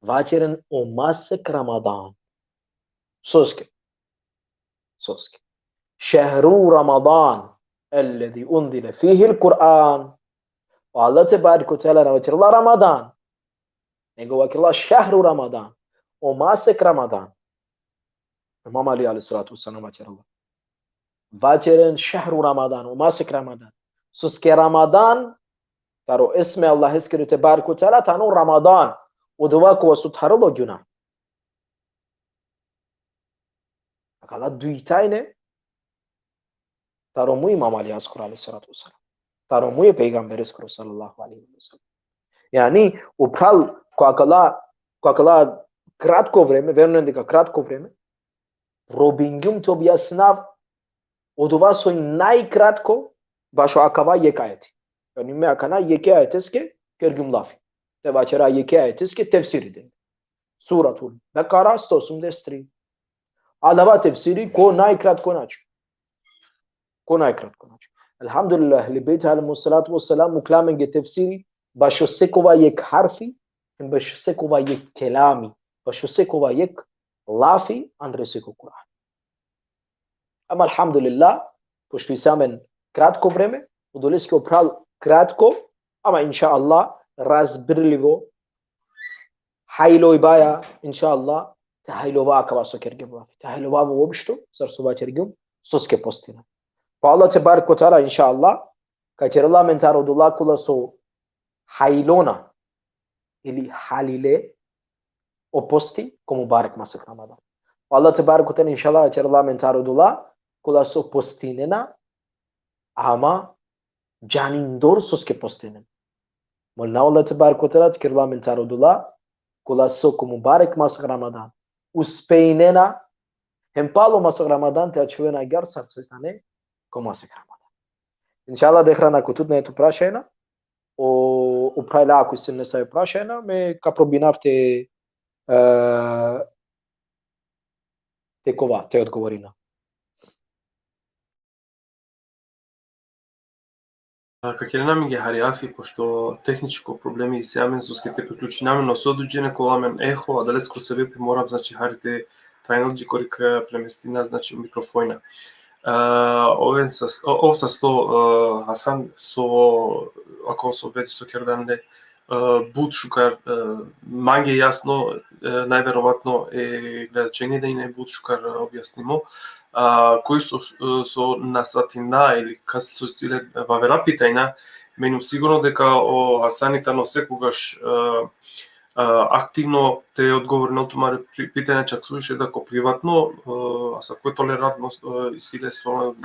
Vaćeren o masek Ramadan. Soske. Soske. Šehru Ramadan, ellezi unzile fihil Kur'an. O Allah tebareke ve teala na vaćerela Ramadan. Nego vaćerela šehru Ramadan. O masek Ramadan. Imam Ali alejhi salatu vesselam vaćerela. Vaćeren šehru Ramadan, o masek Ramadan. Soske Ramadan, taro esme Allaheskere tebareke ve teala, tano Ramadan. Odova kova so tharela o gjuna. Akala duj tajne, taro muj Imam Alijaskoro alejhi salatu vesselam. Taro muj e pejgambereskoro sallallahu alejhi ve sellem. Jani, o phral, ko akala, ko akala kratko vreme, verujnen deka kratko vreme, probingjum te objasninav odova soj najkratko, bašo akava jekh ajeti. Jani me akana jekhe ajeteske kergjum lafi. Te vaćera jekhe ajeteske tefsiri den. Suratul Bekara, sto osumdeset tri. Adava tefsiri ko najkratko način. Ko najkratko način. Elhamdulillah, ehli bejt alejhimus salatu vesselam mukla amenge tefsiri, bašo sekova jekh harfi, em bašo sekova jekh kelami, bašo sekova jekh lafi, andre seko Kur'an. Ama elhamdulillah, pošto isi amen kratko vreme, odoleske o phral kratko, ama inšallah razbirlivo, hajlojbaja, inšallah, te hajlova akava so kergjum lafi. Te hajlova uopšto, sar so vaćergjum, soske postina. Pa Allah tebareke ve teala, inšallah, ka ćerela amen taro odola kola so hajlona ili halile o posti ko mubarek masek Ramadan. Pa Allah tebareke ve teala, inšallah, ka ćerela amen taro odola kola so postinena, ama džanindor soske postinena. Molina Allah tebareke ve teala te ćerela amen taro odola kola so ko mubarek masek Ramadan uspejnena, hem palo masek Ramadan te ačhuvena agjaar sar so tane ko masek Ramadan. Inšallah, deka na ko tut na eto prašajna, o, o phralja ako isi nesave prašajna, me ka probinav te, e, te kova, te odgovorina. A, ka kerena amenge hari afi, pošto tehničko problemi isi amen, soske te priključina amen o so duj džene ka ovel amen eho, adaleskoro sebepi moram, znači, hari te trajnel dži kori ka premestina, znači, o mikrofona. A, oven sa, o-, ov sasto, a, Hasan, so, ako so bedi so kerdan le, e, but šukar, e, mange jasno, e, najverovatno e gledačenge da ine but šukar, e, objasnimo. A, koj so, e, so na svatina ili kas so isi le vavera pitajna, menjum sigurno deka o Hasani tano sekogaš, e, e, aktivno te odgovorinel tumare pri-, pitanja, čak suviše da ko privatno, e, a sako tolerantno, e, isi le so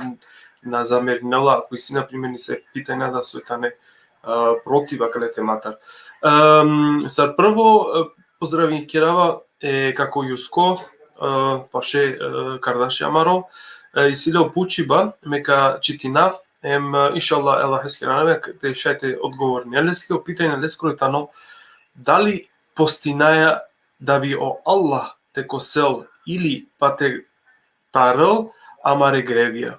na zamerinela, ako isi, na primer, nesave pitanja da so tane, e, protiv akale tematar. Em, sar prvo, e, pozdravinkerava e kako Jusko, e, paše, e, kardaši amaro, e, isi le o pučiba, me ka čitinav, em, e, inšallah, e Allaheskere anavja te šaj te odgovorinel leske. O pitanje leskoro tano, dali postinaja da bi o Allah te kosel ili pa te tarel amare grevija.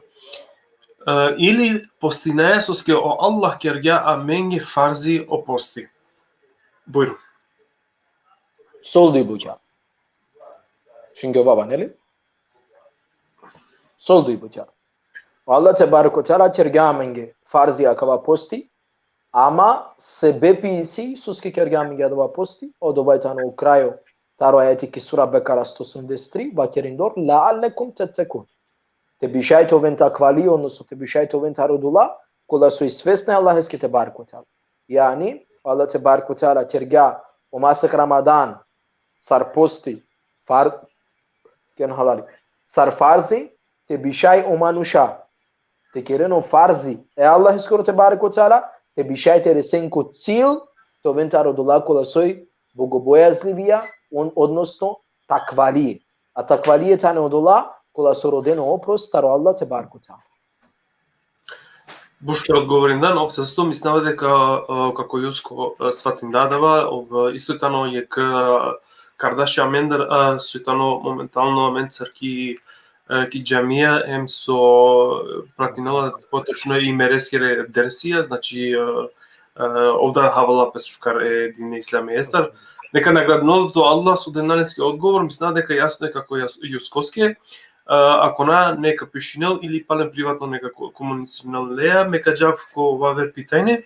E, ili postinaja soske o Allah kergja amenge farzi o posti. Bujrum. Sol duj buća. Šungjovava, neli? Sol duj buća. O Allah tebareke ve teala kergja amenge farzi akava posti, ama sebepi isi soske kergja amenge adava posti, odova tano o krajo taro ajeti ki sura Bekara sto osumdeset tri, vakerindor, "Leallekum tettekun." Te bi šaj te oven takvali, odnosno te bi šaj te oven taro odola kola so i svesna e Allaheske tebareke ve teala. Jani, Allah tebareke ve teala kergja o masek Ramadan sar posti, far-, ken halali, sar farzi, te bi šaj o manuša te keren o farzi e Allaheskoro tebareke ve teala, te bi šaj te resen ko cilj, te oven taro odola kola soj bogobojazlivija, on, odnosno takvali. A takvali tane odola kola so roden o oprost taro Allah tebareke ve teala. But šukar odgovorindan, ov sasto, mislinava deka, e, kako Jusko, e, svatinda adava, ov, e, isto tano jekh, e, kardaši amendar, e, so tano momentalno amencar ki, e, ki džamija, em so pratinela potočno i mereskere dersija, znači, e, ov da havela pe šukar e dine islami estar. Neka nagradinel tut o Allah so dena leske odgovor, mislinav deka jasno e kako jas-, juskoske, e, ako na, neka pišinel ili palem privatno neka ko-, komunicirinel leja, me ka džav ko vaver pitanje,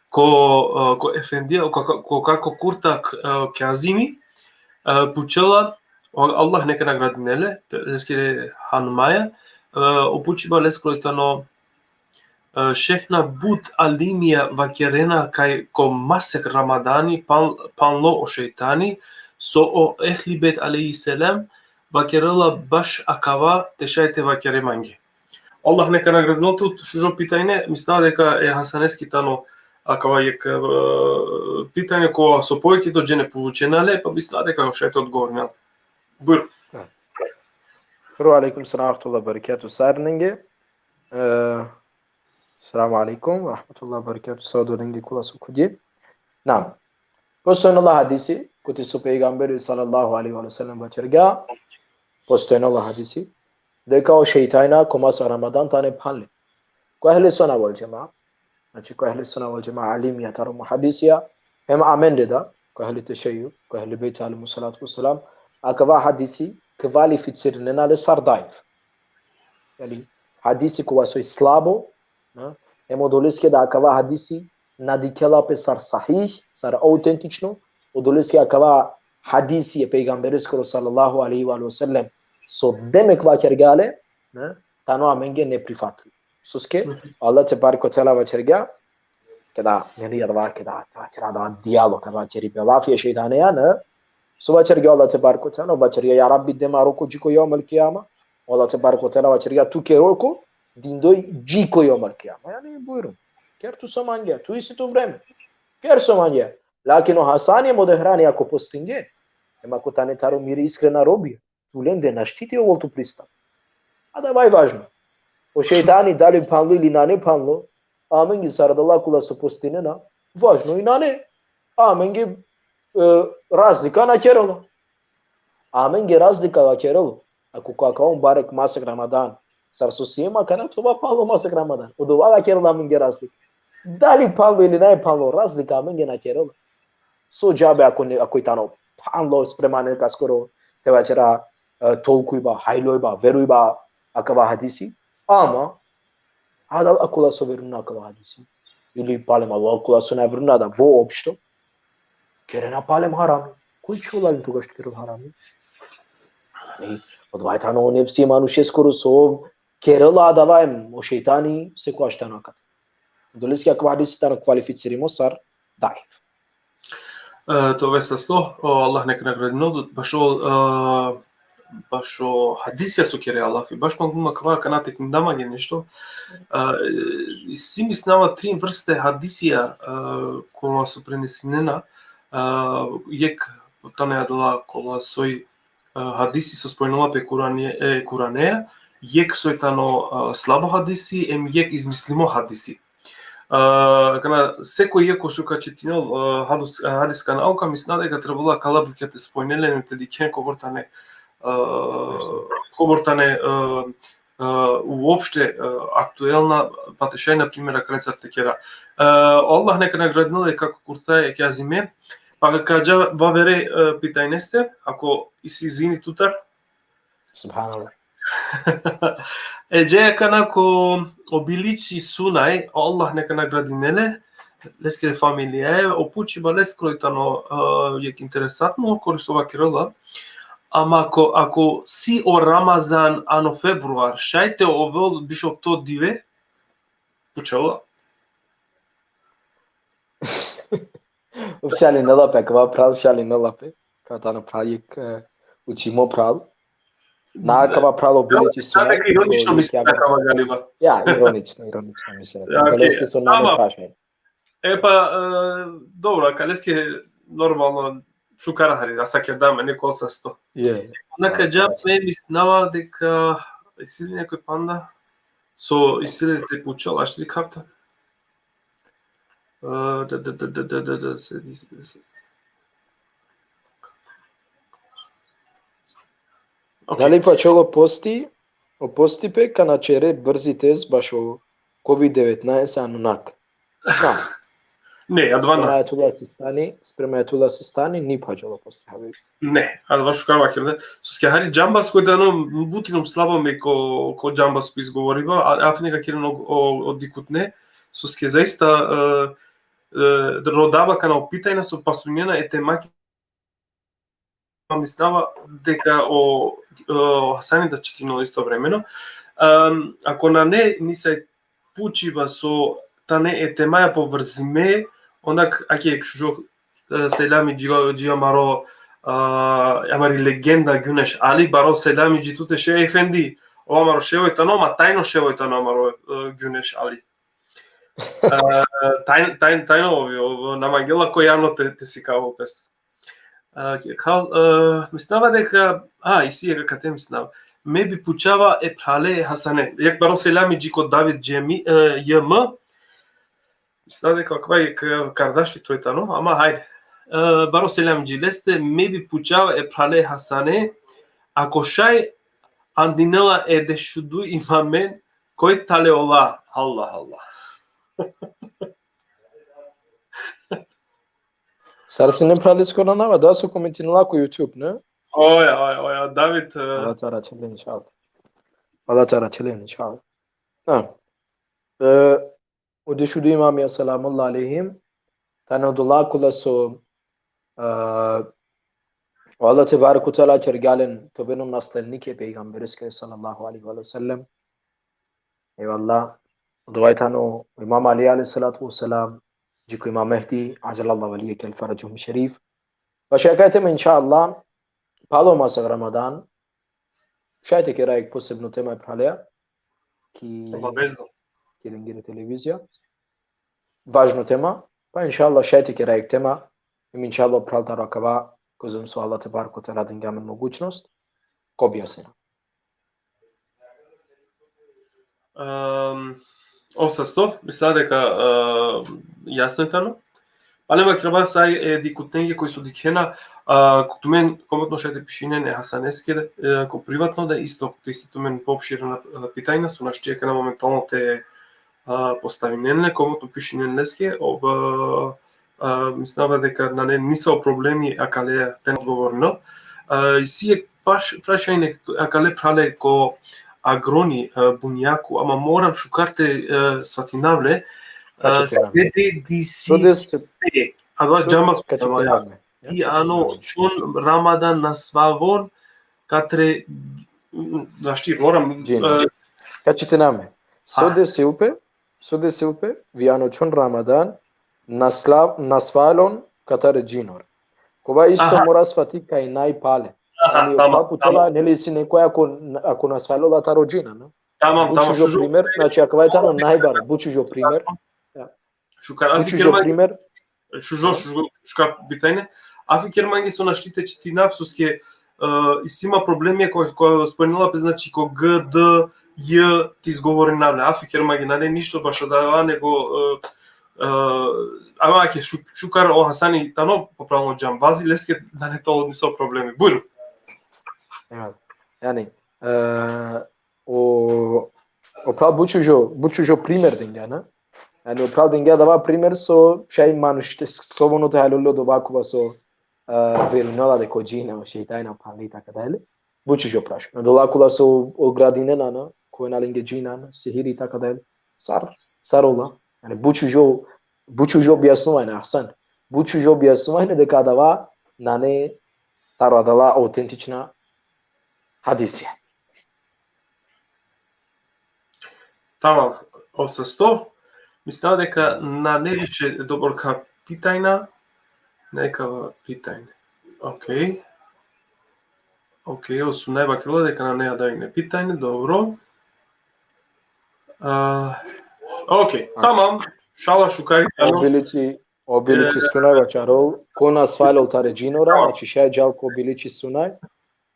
ko, e, ko efendija, ko, ko, ko kako Kurtak, e, Kazimi, e, pučela, o Allah neka nagradinel le, leskere hanmaja, e, o pučiba leskoro tano, e, šejhna, but alimija vakerena kaj ko masek Ramadani pan-, panlo o šejtani, so o Ehli Bejt alejhi selam vakerela baš akava te šaj te vakere mange. Allah neka nagradinel tut, šužo pitanje, mislinav deka e Hasaneski tano akava jekh, e, pitanje kova so povekito džene pučena le, pa mislinav deka šaj te odgovorinel. Bujrum. Da. Prvo, alejkum selam ve rahmetullahi ve berekatuhu sarinenge. E, selamu alejkum ve rahmetullahi ve berekatuhu, sa odolenge kola so kudi. Na. Postojnela hadisi, kote so pejgamberi sallallahu alejhi ve sellem vakergja, postojnela hadisi, deka o šejtanja ko masek Ramadan tane panle. Ko ehli sunna vel džemaa, znači ko ehli sunna vel džemaa, alimija taro muhadisija, hem amende da, ko ehli tešejju, ko ehli bejt alejhimu salatu ve selam, akava hadisi kvalificirinena le sar daif. Jani, hadisi kova soj slabo, na? Hem odoleske da akava hadisi na dikhela pe sar sahih, sar autentično, odoleske akava hadisi e pejgambereskoro sallallahu alejhi ve sellem, so demek vakergja le, na? Tano amenge neprifatlivo. Soske, Allah tebareke ve teala vakergja, keda, neli, adava, keda, keda, keda dijalo, keda keri pe lafi e šejtaneja, na? So vakergja Allah tebareke ve teala, vakergja: Ja Rabbi, de ma roko dži ko jevmel kijama. Allah tebareke ve teala vakergja: Tu ke roko dindoj dži ko jevmel kijama. Jani, bujrum. Ker tu so mangea, tu isi tu vreme. Ker so mangea. Lakin o Hasani hem o Dehrani ako postinge, hem ako tane taro miri iskrena robija, tu lende našti te ovel tu pristap. Adava i važno. O šejtani dali panlo ili nane panlo, amenge sar adala kola so postinena, važno i nane. Amenge, e, razlika na kerela. Amenge razlika na kerela. Ako ko akava mubarek masek Ramadan, sar so siem akana, te ova palo masek Ramadan. Odova na kerela amenge razlika. Dali panlo ili nane panlo, razlika amenge na kerela. So džabe ako ne, ako i tano panlo, spremane kaskoro te vaćera, e, tolkujba, hajlojba, verujba akava hadisi, ama adala kola so verujna akava hadisi, ili palem adala kola so na verujna da voopšto, kerena palem harami. Koj čhivela len togaš te kerel harami? Jani, odova tano o nefsi manušeskoro so kerela adava, hem o šejtani sekogaš tano akate. Odoleske akava hadisi tano kvalificirimo sar daif. E, to veste sto, o, Allah neka nagradinel tut, bašo, e, bašo hadisija so kerea lafi, baš mangum akava akana te kingda mange nešto. E, isi mislinava trin vrste hadisija, e, kola so prenesinena, e, jekh tane adala kola soj, e, hadisi so spomninela pe Kurane, e, Kuraneja, jekh soj tano, e, slabo hadisi, hem jekh izmislimo hadisi. E, akana, sekoj jekh so ka čitinel, e, hadis-, e, hadiska nauka, mislinav deka trebela akala bukja te spomninel len, te dikhen kobor tane, e, kobor tane, e, e, uopšte, e, aktuelna, pa te šaj, na primer, akalencar te kera. E, Allah neka nagradinel le, kako Kurtak Kazimi, pa ka dža vavere, e, pitajneste, ako isi, izvini tutar. Subhanallah. E, dža akana ko o Bilići Sunaj, Allah neka nagradinel le, leskere familijaja, o pučiba leskoro tano, e, jekh interesantno, kori so vakerela, ama ako, ako si o Ramazan ano februar, šaj te ovel biš ofto dive, pučela. Šalinela pe, akava phral šalinela pe. Ka tano phral jekh, e, učimo phral. Na akava phral o Bilići Sunaj. Ironično misli akava galiba. Ja, ironično, ironično misli. Ja, okej. Odoleske so nane prašanje. E pa, e, dobro, akaleske normalno šukar hari, a sa keda me, ne, kol sa sto. Je. Neka dža, me mislinava deka, isi li nekoj panda? So isi li te pučel, ašti kafta? E, da, da, da, se, se, se. Okej. Dali pa čholo posti, o posti pe, kana čere brzi test bašo kovid devetnaest ano nak. Na. Ne, adava Sprema na. Ajatullah Sistani, sprema Ajatullah Sistani, ni phađola posle, habibi. Ne, adava šukar vakerda. Soske hari džambasko tano, but inom slabo me ko, ko džambasko izgovoriba, a afine ka keren o, o, o dikhutne, soske zaista, e, e, rodava kana o pitanja so pasunena e tema ki mislinava deka o, o Hasani da čitino istovremeno. Em, ako nane nisaj pučiba so tane e temaja povrzime, onda k-, ake šužo, e, selami dži, dži amaro, a, amari legenda Guneš Ali, baro selami dži tute šej efendi, o amaro ševo tano, ma tajno ševo tano amaro, e, Guneš Ali. E, tajn-, tajn-, tajno ovi, o, na mangela ko javno te, te sikavo pes. E, kal, e, mislinava deka, a, isi jekh akate mislinava. Me bi pučava e phrale Hasane. Jekh baro selami dži ko David Džemi, e, J M. Mislinava deka akava jekh Kardaši toj tano, ama hajde. E, baro selami dži leste, me bi pučava e phrale Hasane, ako šaj andinela e dešudu imamen, koj tale ola, Allah, Allah. Sar sine phraleskoro anav, adava so komentinela ko YouTube, ne? Oja, oja, oja, David, e, Allah te arakhel le, inšallah. Allah te arakhel le, inšallah. Ha. E, o dešudu imamija, selamullah alejhim, tane odola kola so, e, o Allah tebareke ve teala kergja len te oven o naslednike e pejgambereskere sallallahu alejhi ve sellem. Ejvallah. Odova tano o Imam Ali alejhi salatu ve selam, dži ko Imam Mehdi, ađđelallahu velijehu el-feređe-š-šerif. Pa šaj ka tema, inšallah, palo masav Ramadan, šaj te kera jekh posebno tema e phraleja, ki, obavezno. Ki lengiri televizija. Važno tema, pa inšallah šaj te kera jekh tema, em inšallah o phral taro akava, kozom so Allah tebareke ve teala dingja amen mogućnost, ka objasnina. Em, ov sasto, misla deka, e, jasno tano. Pale vakerava sa e dikhutnenge koj so dikhena, a, ko tumen komotno šaj te pišinen e Hasaneske, e, ko privatno da isto, te isi tumen poopširena, e, pitanja, so našti akana momentalno te, a, postavinen le, komotno pišinen leske, ov, a, a, mislinava deka nane nisavo problemi akale te odgovorino. A, isi jekh paš-, prašanje akale phrale ko Agroni, e, Bunjaku, ama moram šukar te, e, svatinav le, e, Ka čitinav. Sode disi Sode se pe, adava so-, džama ka sudava, čitinav me. i ano čhon Ramadan nasvavon katre, našti, moram, Džina. e, Ka čitinav me. So Ah. desil pe, so desil pe, vi ano čhon Ramadan, naslav-, nasvalon katare džinor. Kova isto Aha. mora svati kaj najpale. Aha, Ani tamam, ova pučela, neli, isi nekoj ako, ako nasvalola taro džina, no? Tamam, tamam, Bučužo šužo. Primer, znači, akava tano najbaro, bučužo primer. Šukar, a Bučužo fikir mange, primer, šužo, šužo, šukar pitanje. A fikir mange so našti te čitinav, soske, e, isi ma problemi ko, ko spomenula pe, znači, ko G, D, J te izgovorinav le. A fikir mange, nane ništo bašo adava, nego, e, e, ama ake šu-, šukar o Hasani tano popravno džambazi, leske nane tano nisavo problemi. Bujrum. Ja. Jani, e, o, o phral bučužo, bučužo primer dingja, na? Jani, o phral dingja adava primer so šaj manuš te slobodno te haljol le odova kova so, e, verujnela deka o džina, o šejtani, o pali, i tako dalje. Bučužo prašanje. Odola kola so ogradinena, na? Kova na lenge džina, na? Sihiri, i tako dalje. Sar, sar ola. Jani, bučužo, bučužo objasnuvanje, ahsan. Bučužo objasnuvanje deka adava nane taro adala autentična hadisija. Tamam, ov sasto. Misla deka nane više doborka pitajna. Nekava pitajna. Okej. Okej, ov Sunaj vakerela deka nane adajne pitajne, dobro. A, okej, tamam. Šala šukari tano. Obilići, obilići Sunaj vačarol, ko nasvalol tare džinora, znači šaj džal ko obilići Sunaj,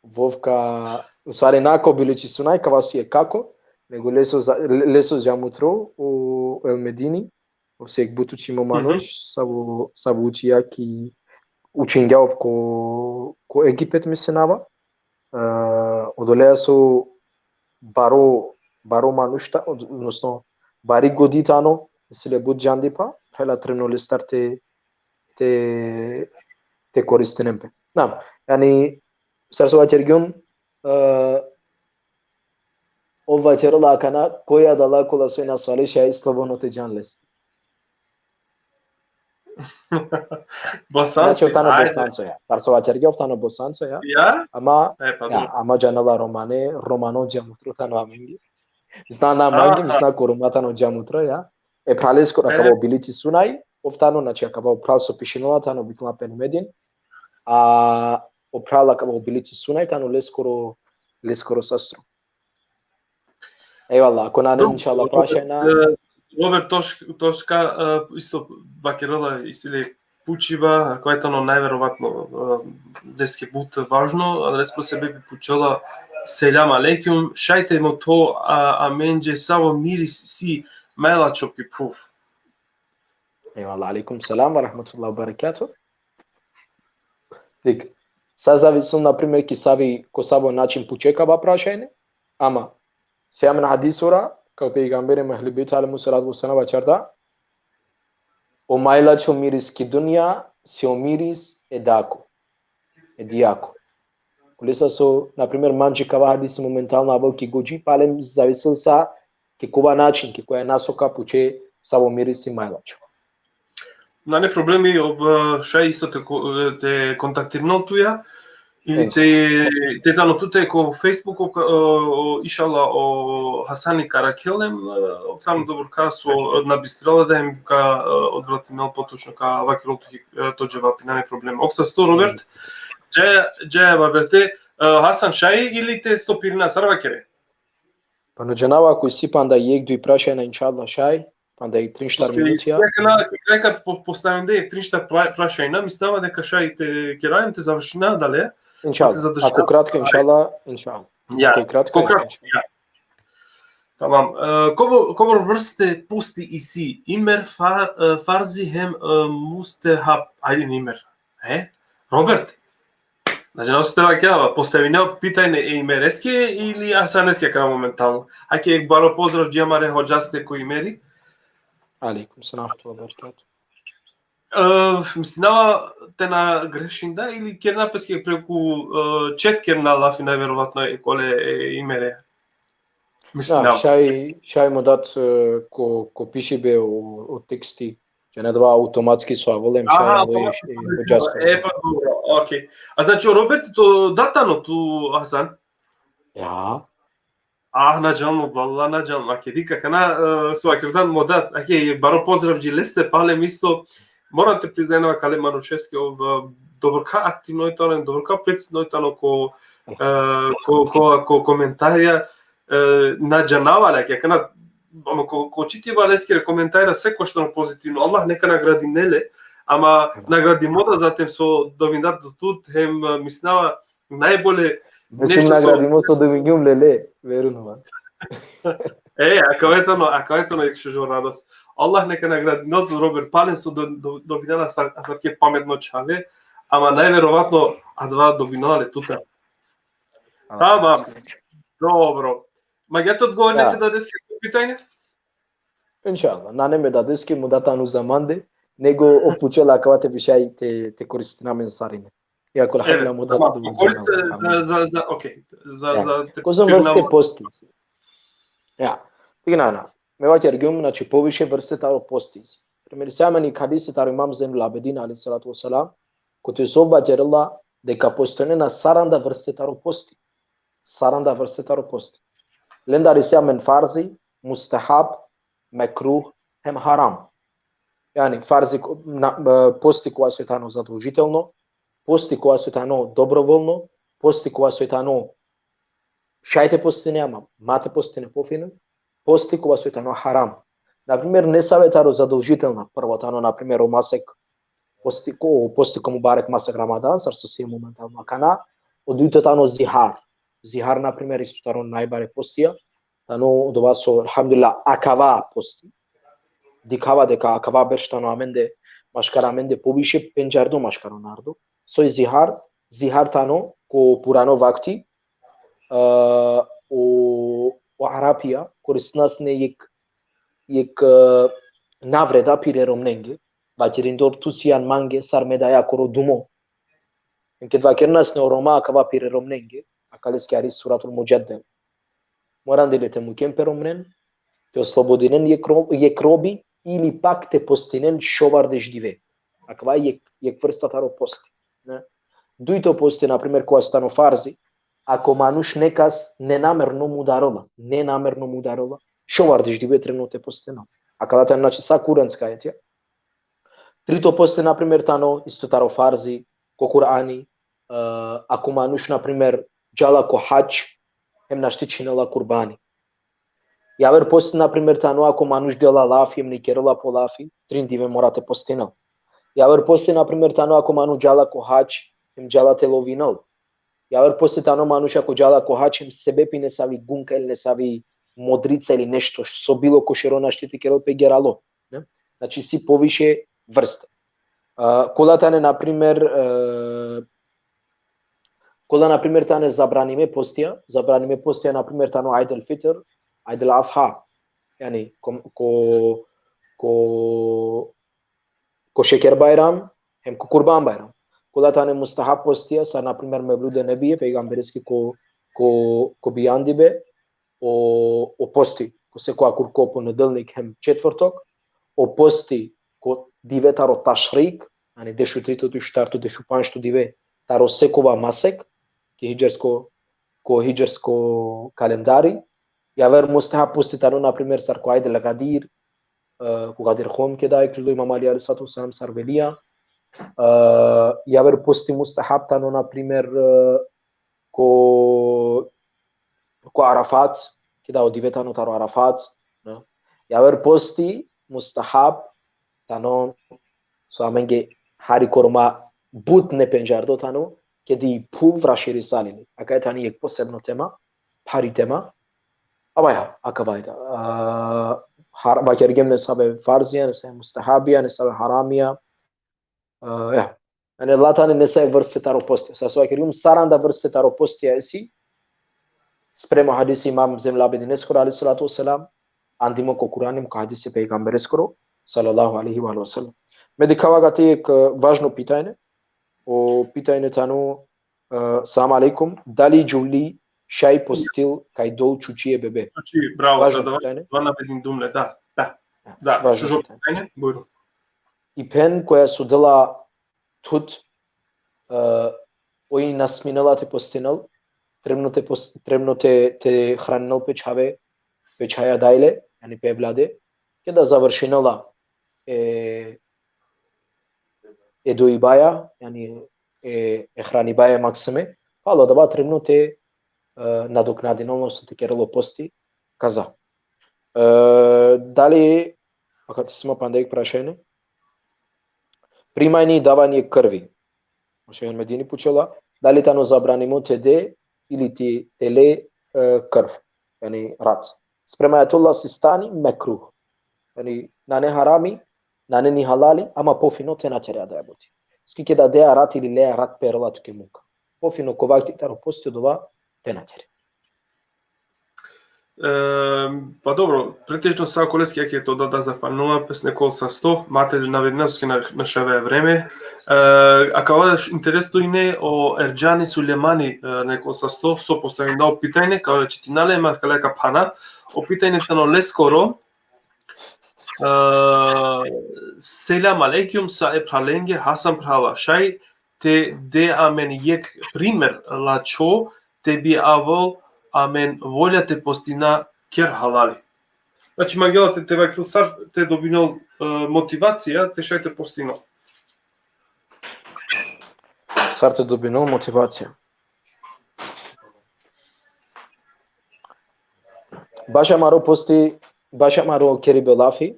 vovka, u stvari na ko obilići Sunaj, kava si e kako, nego leso za-, le-, leso džamutro u El Medini, ov si jekh but učimo manuš, savo, savo učija ki, učingja ov ko, ko Egipet, mislinava, e, odoleja so baro, baro manuš ta-, odnosno bari godi tano, isi le but džandipa, phrela trebno lestar te, te, te koristinen pe. Na, jani, sar so vaćergjum, e, ov vaćerela akana, koj adala kola so ina svali, šaj slobodno te džan leste. Bosanci, znači, ov tano, ajde. Bosanco, ja. Sar so vaćergjum, ov tano Bosanco, ja. Ja? Ama, e, pa ja, dobro. Ama džanela romane, romano džamutro tano amenge. Misna na amenge, aha, misna ko Roma tano džamutro, ja. E phraleskoro, e, akava o Bilici Sunaj, ov tano, znači, akava o phral so pišinela tano, viknela pe Numedin, a o phral akava o Bilici Sunaj tano leskoro, leskoro sastro. Ejvallah, ako nane, dobro, inšallah, Robert, prašanja. E, Robert Toš-, Toška, e, isto vakerela, isi le pučiba, koja tano najverovatno, e, deske but važno, adres po sebepi pučela: Selam alejkum, šaj te motho, a, amenđe savo miris si majlačo pi phuv. Ejvallah, alejkum selam ve rahmetullahi ve berekatuh. Dik, sa zavisin, na primer, ki savi, ko savo način pučeka akava prašanje, ama si amen hadisora, kaj o pejgamberi hem ehli bejt alejhimu salatu ve selam vaćerda, o majlačo miris ki dunja, si o miris e dako, e dijako. Kolesa so, na primer, mange kava hadisi momentalno avel ki godži, palem zavisil sa ki kova način, ki koja nasoka puče savo miris si majlačo. Nane problemi, ov, šaj isto te ko-, te kontaktirinel tuja, ili te, te tano tute ko Facebook, ov, o, o, inšallah, o Hasani Karakelem, e, ov tano doborka so, e, na bistrela da hem ka, e, odvratinel potočno ka vakerel tu, e, to dževapi, nane problemi. Ov sasto, Robert, džaja, džaja vaverte, e, Hasan, šaj ili te stopirina, sar vakere? Pa na džanava, ako isi panda jekh duj prašanja, inšallah šaj, panda i trin štar minutija. Ako na, kraj ka po-, postavim de trin štar pra-, prašanja, mislinava deka šaj te kera hem te završina adale. Inšallah. Ako kratko, inšallah, inšallah. Ja, ako kratko, ko kratko, inšallah. Ja. Tamam. E, kobor, kobor vrste posti isi, imer, fa-, e, farzi hem, e, mustehab. Ajde, imer. E? Robert? Znači, na so te vakera, postavina pitanje e Imereske ili Hasaneske akana momentalno. Ake baro pozdrav dži amare hodžaste ko Imeri. Alejkum selam ve rahmetullahi ve berekatuh. E, mislinava te na grešinda ili kerna peske preku, e, čet kerna lafi najverovatno e kole e Imere. Mislinava. Da, šaj, šaj mo dat, e, ko, ko pišibe o, o teksti, Džane, adava automatski so avela, em šaj, aha, automatski, e, so avela. E, pa dobro, okej. A znači, o Robert to dat tano tu, Hasan? Ja. Ah, na džanel, valla na džanel. Ake, dikh akana, e, so vakerdan mo dat. Ake, baro pozdrav dži leste, palem isto, moram te priznajnav akale manušeske, ov, e, doborka aktivno i tano, doborka preciznoj tano ko, e, ko, ko, ko komentarija, e, na džanava le, ake, akana, ama ko, ko čitiba leskere komentarija, sekoš tano pozitivno. Allah neka nagradinel le, ama nagradimo da zatem so dovinda tut, hem, e, mislinava najbolje. Nešto so nagradimo so dovingjum lele, verujno man. E, akava tano, akava tano jekh šužo radost. Allah neka nagradinel tut, Robert, palem so do, do, dovinela asavke pametno čhave, ama najverovatno adava dovinela le tutar. Tamam. Dobro. Mangea te odgovorine, te dades jekh pitanje? Inšallah. Nane me dades, ki mo dat tano zamande, nego ov pučela akava te bi šaj te, te koristina amen sarine. Iako, elhamdulillah, mo dat tano zamande. Za, za, za, okej. Za, za te... Kozom vrste posti? Ja. Dikh, na, na. Me vakergjum, znači, poviše vrste taro posti. Primer, si amen i hadisi taro Imam Zejnul Abidin, alejhi salatu ve selam, kote so vakerela deka postojnena saranda vrste taro posti. Saranda vrste taro posti. Lendar isi amen farzi, mustehab, mekruh, hem haram. Jani, farzi ko-, na, e, posti kova so tano zadolžitelno, posti kova so tano dobrovoljno, posti kova so tano šaj te postine, ama ma te postine pofino, posti kova so tano haram. Na primer, nesave taro zadolžitelna, prvo tano, na primer, o masek, posti ko, posti ko mubarek masek Ramadan, sar so si momentalno akana, o dujto tano zihar. Zihar, na primer, isto taro najbare postija, tano odova so, elhamdulillah, akava posti. Dikhava deka akava berš tano amende, maškar amende poviše pendžardo maškaro narodo. So i zihar, zihar tano ko purano vakti, e, o, o Arapija koristina sine jekh, jekh, e, navreda pire romnenge, vakerindor tu sian mange sar me dajakoro dumo. Em ked vakerena sine o Roma akava pire romnenge, akaleske ari Suratul Mudadele. Morandile te muken pe romnen, te oslobodinen jekh ro-, jekh robi, ili pak te postinen šovardeš dive. Akava jekh, jekh vrsta taro posti. Ne? Dujto posti, na primer, kova tano farzi, ako manuš nekas nenamerno mudarola, nenamerno mudarola, šovardeš dive trebno te postinel. Akala tane, znači, sa kuranska ajetja. Trito posti, na primer, tano isto taro farzi, ko Kur'ani, e, ako manuš, na primer, džala ko hadž, hem našti čhinela kurbani. Javer posti, na primer, tano ako manuš dela lafi, hem nikerela po lafi, trin dive mora te postinel. Javer posti, na primer, tano ako manuš džala ko hadž, hem džala te lovinel. Javer posti tano manuš ako džala ko hadž, hem sebepi nesavi gunka ili nesavi modrica ili nešto, so bilo ko šero našti te kerel pe geralo. Ne? Znači, si poviše vrste. A, kola tane, na primer, e, kola, na primer, tane zabranime postija, zabranime postija, na primer, tano Eid al-Fitr, Eid al-Adha, jani, ko, ko, ko, ko Šeker Bajram, hem ko Kurban Bajram. Kola tane mustahab postija, sar, na primer, Mevlud e Nebije, pejgambereske ko, ko, ko bijandibe, o, o posti, ko sekoja kurko ponedelnik hem četvrtok, o posti ko dive taro tašrik, jani dešutrito, dešuštarto, dešupančto dive taro sekova masek, ki hidžersko, ko hidžersko kalendari. Javer mustahab posti tano, na primer, sar ko Eid el-Gadir, e, ko Gadir Hom keda iklilo Imam Ali alejhi salatu ve selam sar velija. E, javer posti mustahab tano, na primer, e, ko, ko Arafat, keda o dive tano taro Arafat, ne? Javer posti mustahab tano, so amenge hari koroma but nependžardo tano, kedi i phuv raširisalili. Akaja tani jekh posebno tema, phari tema. Ama ja, akava i da. A, har-, vakergjem nesave farzija, nesave mustahabija, nesave haramija. A, ja. Jani, ola tane nesave vrste taro posti. Sa so vakergjum, saranda vrste taro posti isi, sprema hadisi Imam Zejn el-Abidineskoro, alejhi salatu ve selam, andimo ko Kurani, ko hadisi pejgambereskoro, sallallahu alejhi ve alihi ve sellem. Me dikhava gati jekh, e, važno pitanje. O pitanje tano, e, selam alejkum, dali džuvli šaj postil kaj dol čuči e bebe? Znači, bravo, važno pitanje. Dova navedindum le, da, da. Da, važno pitanje. Bujrum. I phen koja so dela tut, e, oj na sminela te postinel, trebno te pos-, trebno te, te hraninel pe čhave, pe čhaja dajle, jani pe evlade, keda završinela e, e dojibaja, jani e, e hranibaja maksime, palo dava trebno te, e, nadoknadinel, odnosno te kerel o posti kaza. E, dali, akate si ma panda jekh prašanje? Primanje i davanje krvi. O šejh Medini pučela, dali tano zabranimo te de ili te, te le, e, krv, jani rat. Sprema Ajatullah Sistani, mekruh. Jani, nane harami, nane ni halali, ama pofino te na kere adaja buti. Soske keda dea rat ili lea rat, perela tuke muka. Pofino ko vakti taro posti, odova te na kere. E, pa dobro, pretežno sa okoleske jekh to da, da zafalnova pes nekol sasto, ma te navedina soske na, našavea vreme. E, akava interesno ine o Erdžani Sulejmani, e, nekol sasto, so postavindal o pitanje, ka čitina le, ma kale ka phana. O pitanje tano leskoro, e, selam alejkum, sa e phralenge, Hasan phrala, šaj te de amen jekh primer lačho, te bi avol amen volja te postina kher halali. Znači, mangela te, te vakerel sar te dobinel, e, motivacija, te šaj te postinel. Sar te dobinel motivacija. Bašo amaro posti, bašo amaro keribe lafi,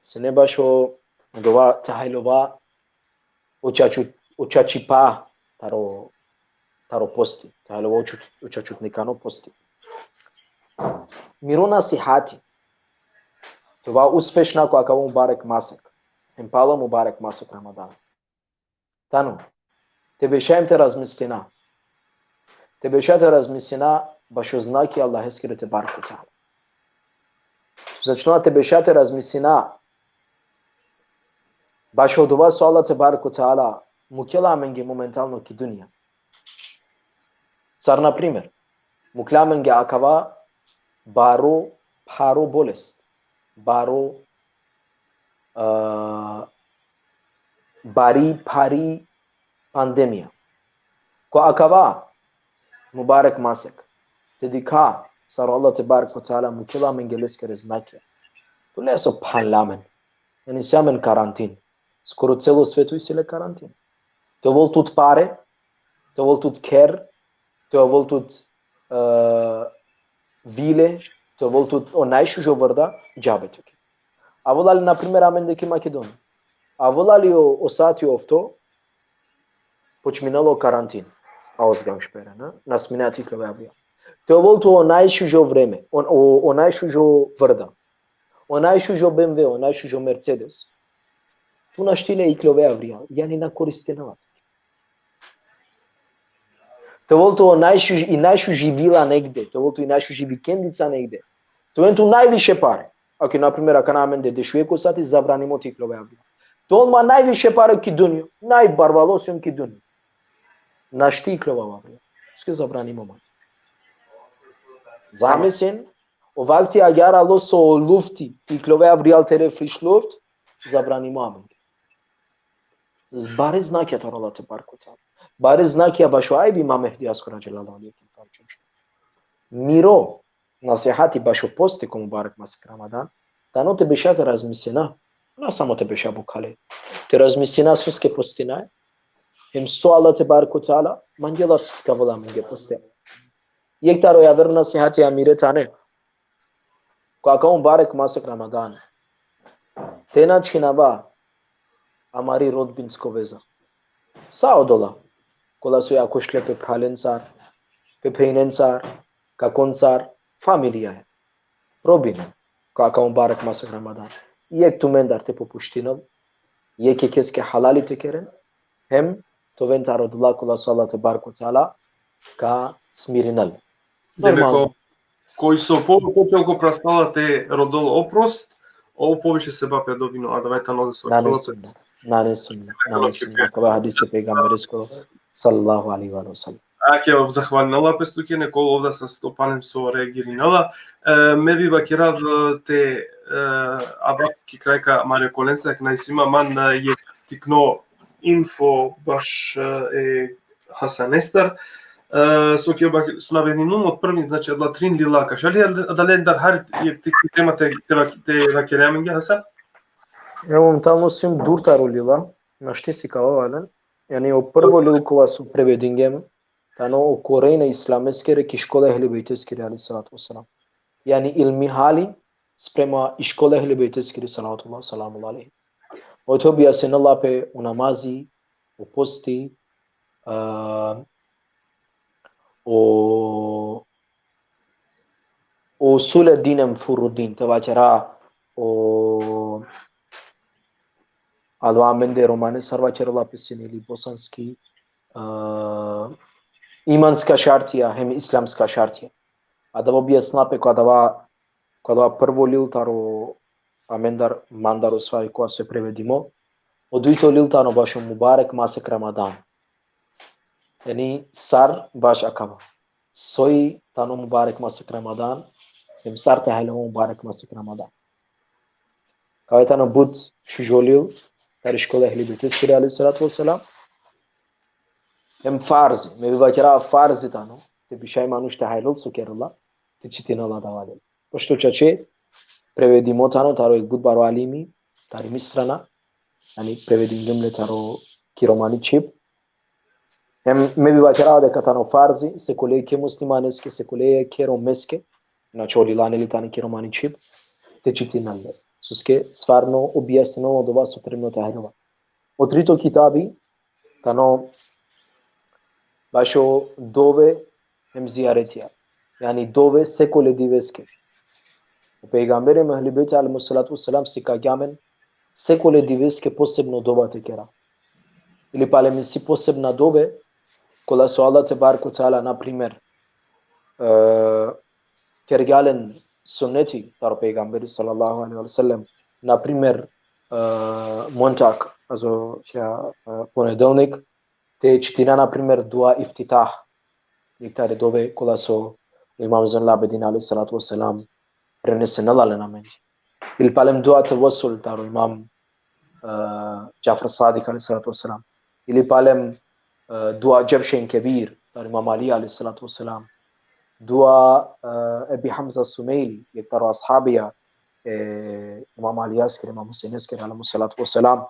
sine bašo dova te hajlova o čaču-, o čačipa taro, taro posti, te hajlova o ču-, o čačutnikano posti. Miro nasihati, te ova uspešna ko akava mubarek masek, hem palo mubarek masek Ramadan. Tano, te beša hem te razmislina. Te beša te razmislina bašo znaki Allaheskere tebareke ve teala. Začnela te beša te razmislina Bašo dova so Allah tebarek ve teala mukela amenge momentalno ki dunja. Sar na primer, mukla amenge akava baro pharo bolest, baro, e, bari phari pandemija. Ko akava mubarek masek, te dikha sar o Allah tebarek ve teala mukela amenge leskere znakija. Tu le so phanla amen. Jani isi amen karantin. Skoro celo sveto isi le karantin. Te ovel tut pare, te ovel tut kher, te ovel tut, e, vile, te ovel tut o najšužo vrda, džabe tuke. Avela li, na primer, amende ki Makedonija. Avela li o, o sati ofto, počminela o karantin. A ozgan špere, na? Na smina te iklove avrijal. Te ovel tut o najšužo vreme, o, o, o najšužo vrda, o najšužo B M W, o najšužo Mercedes. Tu našti le iklove avrijal, jani na koristinela. Te ovel tut o najšuž-, i najšuži vila negde, te ovel tut i najšuži vikendica negde. Te oven tut najviše pare. Ako, na primer, akana amende dešujek o sati, zabranimo te iklove avrijal. Te ovel ma najviše pare ki dunja, najbarvalo sijum ki dunja. Našti iklova avrijal. Soske zabranimo ma. Zamislin, o vakti agjaar alo so o lufti, iklove avrijal tere friš luft, zabranimo amenge. Bare znakija taro Allah tebarek ve teala. Bare znakija bašo ajbi Imam Mehdijasko radžallahu anhu. Miro, nasihati bašo posti ko mubarek masek Ramadan, tano te beša te razmislina, na samo te beša bukhale. Te razmislina soske postinaja, hem so Allah tebarek ve teala mangela te sikavela amenge poste. Jekh taro javer nasihatija mire tane, ko akava mubarek masek Ramadan, te načhinava amari rodbinsko veza. Sa odola kola so jakošle pe phralencar, pe phenjencar, kakoncar, familijaja. Probinen ko akava mubarek masek Ramadan jekh tumendar te popuštinel, jekh jekheske halali te keren, hem te oven taro odola kola so Allah tebarek ve teala ka smirinel. Normalno. Ko, koj so po, po čovjek prastala te rodel oprost, ov poviše sevape dobinel, adava tano so. Nane sumnja, nane sumnja, nane sumnja. Akava hadis e pejgamberesko, sallallahu alejhi ve sellem. Ake, ov zahvalinela pes tuke, nekol ov da sa stopanem so reagirinela. E, me bi vakerav, e, te, e, ava ki kraj ka mare kolensa, ak na isi ma man, e, jekh tikno info baš, e, Hasanestar. E, so ki ov, so navedinum ot prvi, znači, adala trin lila, ka šaj li adalendar hari jekh tikno tema te, te, te vakere amenge, Hasan? Evo, momentalno sijum dur taro lila, našti sikava alen. Jani o prvo lil kova so prevedingjem, tano o korena islameskere ki škola Ehli Bejteskere alejhi salatu ve selam. Jani ilmi hali sprema i škola Ehli Bejteskere, salawatullahi ve selamuhu alejhim. Ov te objasninela pe o namazi, o posti, a, o, o usule din em furu din, te vakera o, adava amende romane sar vakerela pe sine ili bosanski, a, imanska šartija hem islamska šartija. Adava objasnela pe ko adava, ko adava prvo lil taro amendar, mandar, u stvari, kova so prevedimo. O dujto lil tano bašo mubarek masek Ramadan. Jani sar baš akava. Soj tano mubarek masek Ramadan, hem sar te hajlova mubarek masek Ramadan. Kava tano but šužo lil tari škola Ehli Bejteskere alejhi salatu ve selam. Hem farzi, me bi vakera farzi tano, te bi šaj manuš te hajlol so kerela, te čitinela adava lil. Pošto čače prevedimo tano taro jekh but baro alimi, tari mi strana, jani prevedingjem le taro ki romani čhib. Hem me bi vakera deka tano farzi sekole jekhe muslimaneske, sekole jekhe romeske, znači o lila neli tane ki romani čhib, te čitinel le. Soske stvarno objasnimo odova so trebno te hajlova. O trito kitabi tano bašo dove hem zijaretija. Jani dove sekole diveske. O pejgamberi hem Ehli Bejt alejhimu salatu ve selam sikagja amen sekole diveske posebno dova te kera. Ili palem isi posebna dove, kola so Allah tebarek ve teala, na primer, e, kergja len sunneti taro pejgamberi sallallahu alejhi ve sellem, na primer, Montag, also ja, ponedeljnik, te čitina, na primer, dua iftitah, jekh tari dove kola so Imam Zejnul Abidin alejhi salatu ve selam prenesinela len amenge. Ili palem dua tevessul taro Imam Džafer Sadik alejhi salatu ve selam. Ili palem dua Džebšen Kebir taro Imam Ali alejhi salatu ve selam. Dua Ebi Hamza Sumejli, jekh taro ashabija e Imam Alijaskere, Imam Husejneskere alejhi salatu ve selam.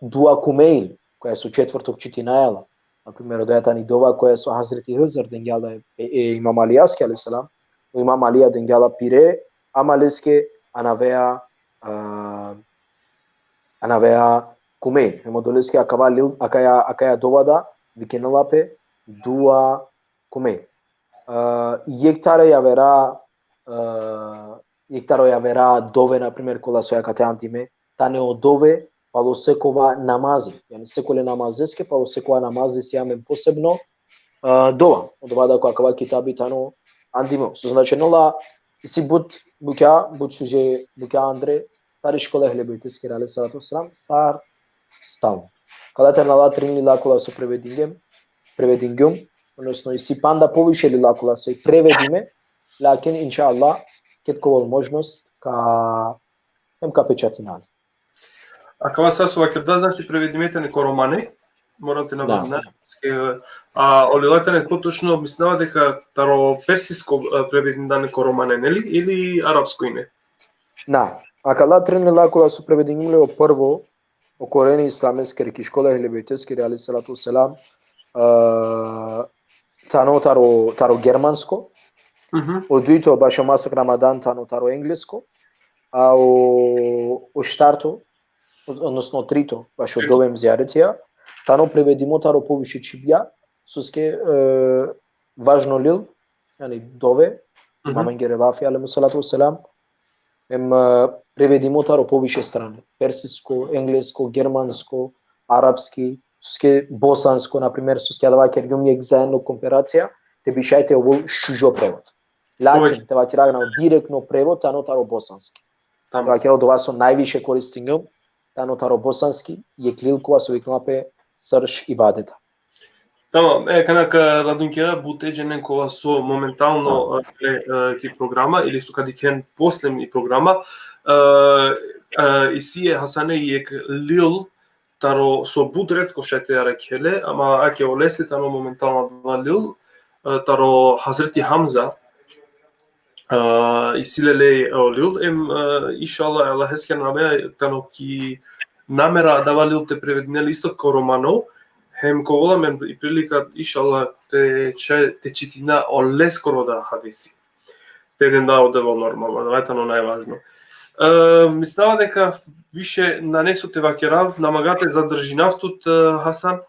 Dua Kumejl, koja so četvrtok čitinaja la. Na primer, odoja tani dova koja so Hazreti Hizr dengja la e, e Imam Alijaske alejhi selam, o Imam Alija dengja la pire, ama leske anavea, anavea Kumejl. Hem odoleske akava lil, akaja, akaja dova da vikinela pe dua Kumejl. Jekh taro javera, jekh taro javera dove, na primer, kola so akate andime, tane o dove palo sekova namazi. Jani sekole namazeske, palo sekova namazi isi amen posebno dova. Odova da ko akava kitabi tano andimo. So značinela, isi but bukja, but šuže bukja andre tari škola Ehle Bejteskere alejhi salatu ve selam sar stalno. Akala tane la trin lila kola so prevedingjem, prevedingjum, odnosno isi panda poviše lila kola so i prevedime, lakin inšallah, ked ka ovel možnost, ka, hem ka pečatina le. Akava sar so vakerda, znači, prevedime tane ko romane, moram te navedinav, a o lila tane potočno, mislinava deka taro persisko prevedingjan ko romane, neli? Ili arapsko ine? Na, akala trin lila kola so prevedingjum le o prvo, o koreni islameskere ki škola Ehle Bejteskere alejhi salatu ve selam, tano taro, taro germansko, o dujto bašo masek Ramadan tano taro englesko, a o, o štarto, odnosno trito, bašo dove hem zijaretija, tano prevedimo taro poviše čhibja, soske važno lil, jani dove, Imamengere lafi alejhi salatu ve selam, hem prevedimo taro poviše strane, persisko, englesko, germansko, arapski, soske bosansko, na primer, soske adava kergjum jekh zaedno komparacija, te bi šaj te ovel šužo prevod. Lakin te vakera na direktno prevod tano taro bosanski. Te vakera odova so najviše koristingjum tano taro bosanski, jekh lil kova so vikinela pe srž ibadeta. Tamam, e, kana ka radujkera bute dženen kova so momentalno ki programa ili so ka dikhen posle mi programa, isi e Hasane jekh lil taro so but retko šaj te arakhele, ama ake oleste tano momentalno adava lil taro Hazreti Hamza, isi le lej o lil, em, inšallah, Allaheskere namera, tano ki namera adava lil te prevedinel isto ko romano, hem ka ovel amen i prilika, inšallah, te, te čitina oleskoro da hadisi. Te den da o Devel normalno, adava tano najvažno. Mislinava deka više nane so te vakerav, na manga te zadržinav tut, Hasan.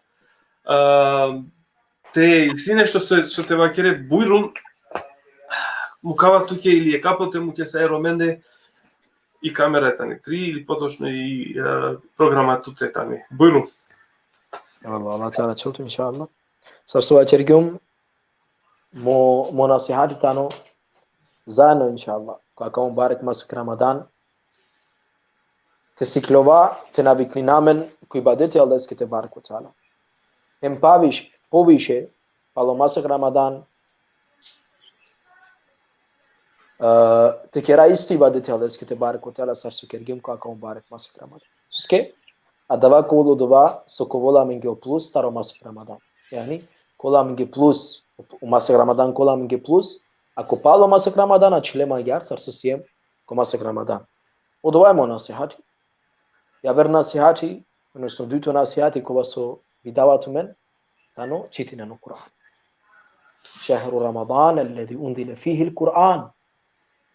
Te isi nešto so, so te vakere, bujrum, mukava tuke ili e kapel te muke sa e romende, i kamera tani tri, ili potočno i programa tute tani. Bujrum. Eyvallah, Allah Teala čuti, inšallah. Sar so vakergjum, mo, mo nasihati tano zaedno, inšallah, ko akava mubarek masek Ramadan, te sikljova, te naviknina amen ko ibadeti Allaheske tebareke ve teala. Hem paviš-, poviše, palo masek Ramadan, te kera isto ibadeti Allaheske tebareke ve teala sar so kergjum ko akava mubarek masek Ramadan. Soske adava ka ovel odova so ka ovel amenge o plus taro masek Ramadan. Jani, ka ovel amenge plus, o masek Ramadan ka ovel amenge plus, ako palo masek Ramadan ačhile ma agjaar sar so siem ko masek Ramadan. Odova i mo nasihati. Javer nasihati, odnosno dujto nasihati kova so bi dava tumen, tano čitinen o Kur'an. Šehru Ramadan ellezi unzile fihil Kur'an.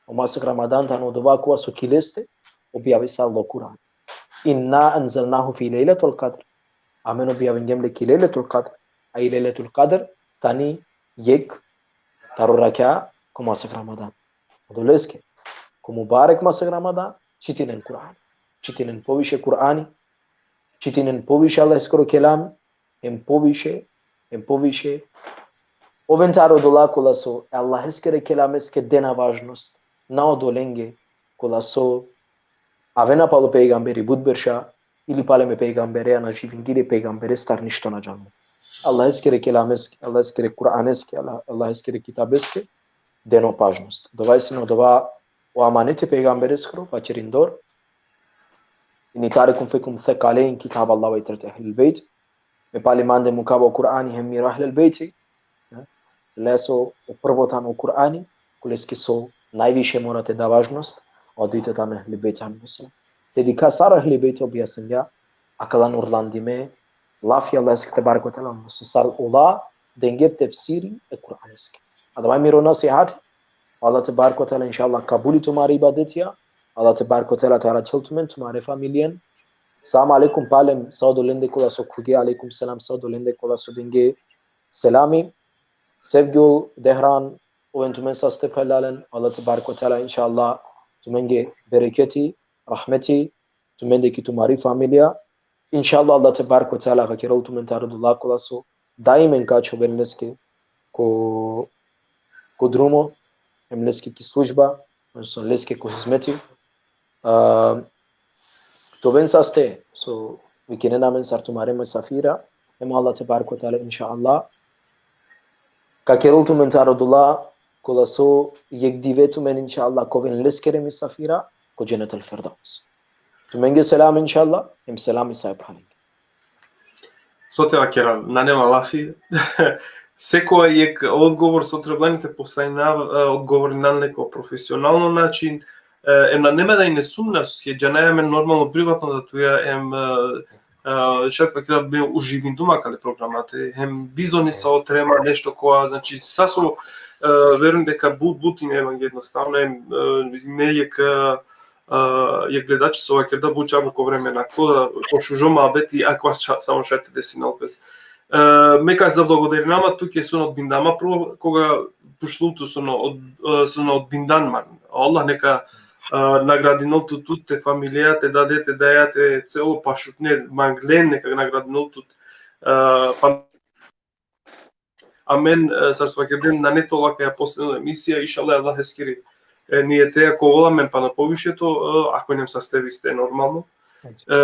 O masek Ramadan tano odova kova so ki leste objavisalo o Kur'an. Inna enzelnahu fi lejletul kadr. Amen objavingjem le ki Lejletul Kadr. A i Lejletul Kadr tani jekh taro rakja ko masek Ramadan. Odoleske, ko mubarek masek Ramadan, čitinen Kur'ani. Čitinen poviše Kur'ani, čitinen poviše Allaheskoro kelam, em poviše, em poviše. Oven taro odola kola so e Allaheskere kelameske dena važnost, na odolenge kola so avena palo pejgamberi but berša, ili palem e pejgambereja na živingje, pejgamberestar ništo na džanela. Allaheskere kelameske, Allaheskere Kur'aneske, Allah, Allaheskere kitabeske, deno pažnost. Dova isi, no, dova o amaneti e pejgambereskoro, vakerindor: إني تارك فيكم ثقلين كتاب الله وعترة أهل البيت. Me pali mande mukava o Kur'ani hem miro Ehlel Bejti. Ne? Leso o prvo tano o Kur'ani, koleske so najviše mora te da važnost, a o dujto tano Ehlel Bejti alejhimus selam. Te dikha sar o Ehlel Bejti objasningja akala nurlandime lafija e Allaheskere tebareke ve teala, so sar ola dengje tefsiri e Kur'aneske. Adava i miro nasihati, Allah tebareke ve teala inšallah kabuli tumare ibadetija, Allah tebareke ve teala te arakhel tumen, tumare familijen. Selam alejkum palem sa odolende kola so khuvge, alejkum selam sa odolende kola so dengje selami. Sevgjol, Dehran, oven tumen saste phralalen, Allah tebareke ve teala inšallah tumenge bereketi, rahmeti, tumende ki tumari familija. Inšallah, Allah tebareke ve teala ka kerel tumen taro odola kola so daimen ka ačhoven leske ko, ko drumo, hem leske ki služba, odnosno leske ko hizmeti. A, te oven saste, so vikinena amen sar tumare musafira, hem Allah tebareke ve teala inšallah ka kerel tumen taro odola kola so jekh dive tumen inšallah ka oven leskere musafira ko Dženetul Firdevs. Tumenge selam inšallah, hem selam i sa e phralenge. So te vakera, nane ma lafi. Sekova jekh odgovor so trebela te postavina, e, odgovorinan le ko profesionalno način, e, em nane ma da ine sumnja, soske džanaja amen normalno privatno da tuja, em, e, e, šaj te vakera, me uživindum akale programate, hem bizo nesavo trema nešto kova, znači, sa so, e, verujem deka but, but ine mange jednostavno, em, e, ine jekh, e, e, jekh gledači so vakerda but čabur ko vreme naklo, da pošužo muhabeti, akava ša-, samo šaj te desinel pes. E, me ka zablagodarinama tuke so na odbindama prvo, koga pučlum tu so na od-, e, so na odbindan man. Allah neka, e, nagradinel tut, tut, te familija, te dade, te daja, te celo pašutne, manglen neka nagradinel tut. E, pa amen, e, sar so vakergjem, nane to lakaja posledno emisija, inšallah, Allaheskiri, e, nijeteja ka ovel amen pana poviše to, e, ako inem saste viste normalno. E,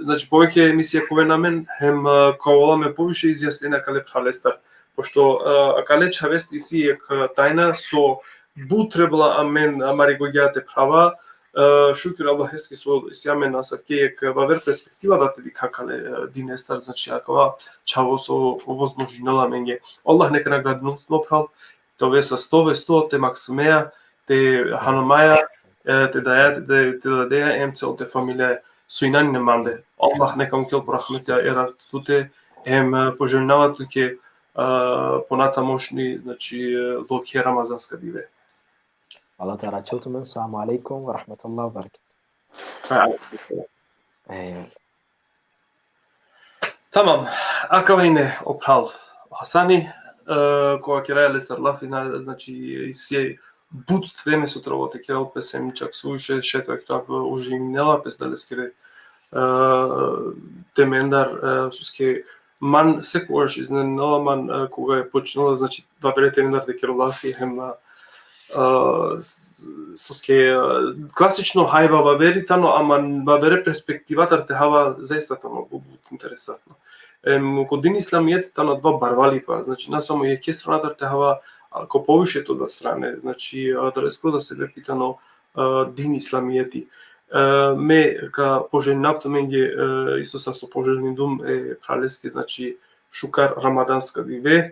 znači, poveke emisija ka oven amen, hem, e, ka ovel amen poviše izjasnenja akale phralestar. Pošto, e, akale čhavesti isi jekh, e, tajna so but trebela amen, amari gogja te phrava, e, šukir Allaheske so isi amen asavke jekh vaver perspektiva da te dikha akale, e, dinestar, znači, akava čhavo so vozmožinela amenge. Allah neka nagradinel tut, mo phral, te ove sasto vesto, te maksumeja, te hanomaja, e, te daja, te, te dadeja, em celo te familija, so inane mande. Allah neka mukel po rahmetja e rat tute, em, e, poželinava tuke, e, ponatamošni, znači, e, dlokhe ramazanska dive. Allah te arakhel tumen, selam alejkum ve rahmetullahi ve berekatuhu. Ha. E, Tamam, akava ine o phral Hasani, e, kova keraja lestar lafi, na, znači, isi but teme so trebela te kerel pes, em čak suviše, šaj te vakerav, uživinela pes da leskere, e, temendar, e, soske man sekogaš iznenela man, e, koga e počinela, znači, vavere temendar te kerel lafi, hem, e, e, s-, soske, e, klasično hajba vaveri tano, ama vavere perspektivatar te hava zaista tano bu-, but interesantno. Em, ko din islamijeti tano adava barvalipa, znači, na samo jekhe stranatar te hava, a, ko poviše te oda strane, znači, a, adaleskoro da sebepi tano, a, din islamijeti. E, me ka poželinav tumenge, e, isto sar so poželinum e phraleske, znači, šukar ramadanska dive, e,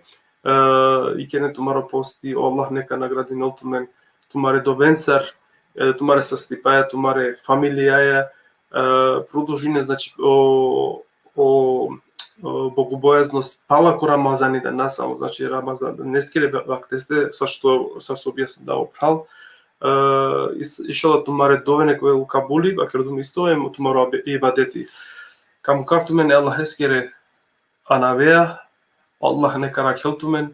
ikeren tumaro posti, o Allah neka nagradinel tumen, tumare dovencar, e, tumare sastipaja, tumare familijaja, e, produžinen, znači, o, o, o bogobojaznost pala ko Ramazani, da na samo, znači, Ramazan, neskere va-, vakteste, sar so, sar so objasningja o phral, e, is-, inšallah tumare dove neka ovel kabuli, vakerdum isto, em tumaro abe-, ibadeti. Ka mukav tumen e Allaheskere anavea, Allah neka arakhel tumen,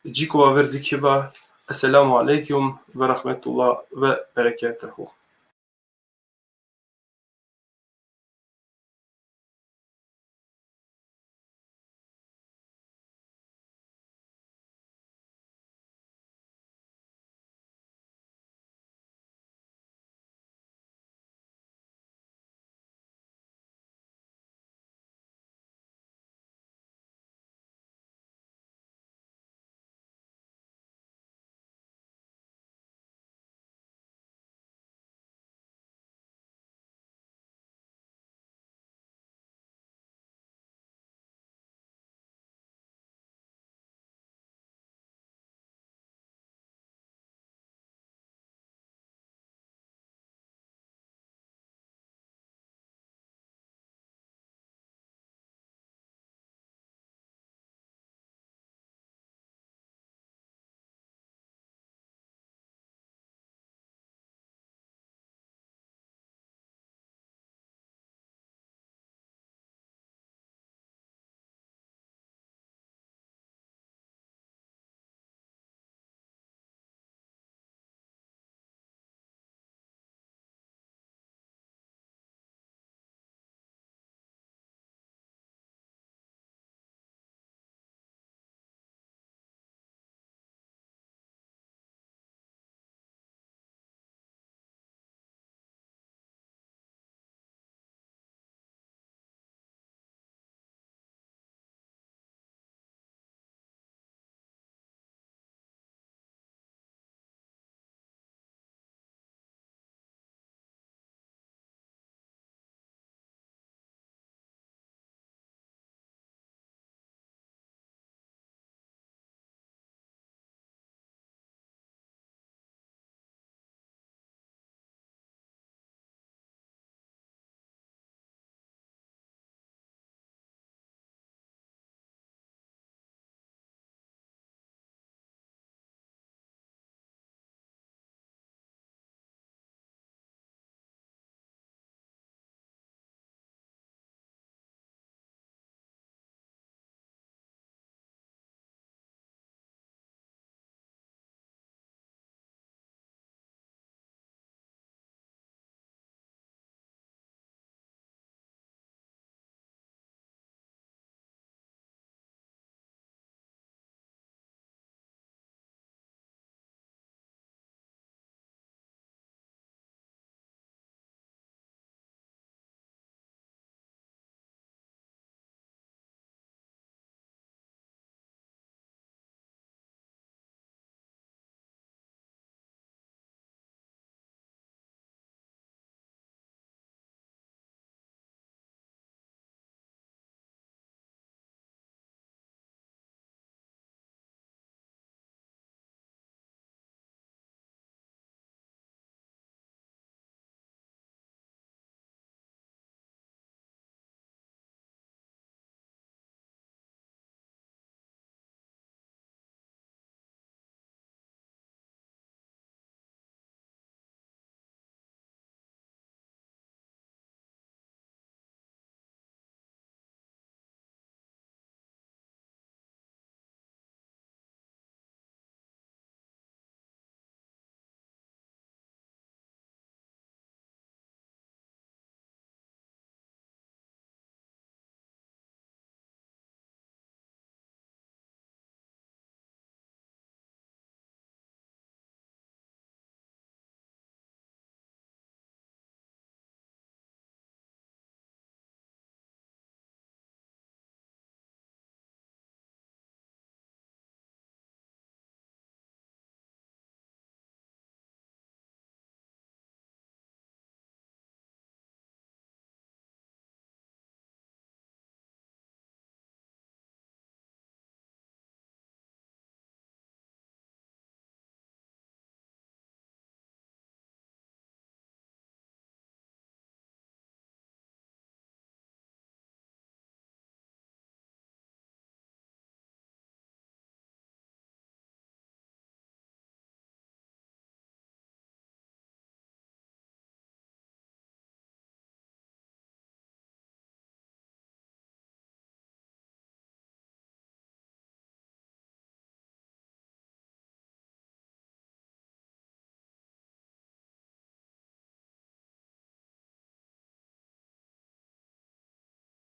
dži ko vaver dikheba. Esselamu alejkum ve rahmetullah ve berekatuhu.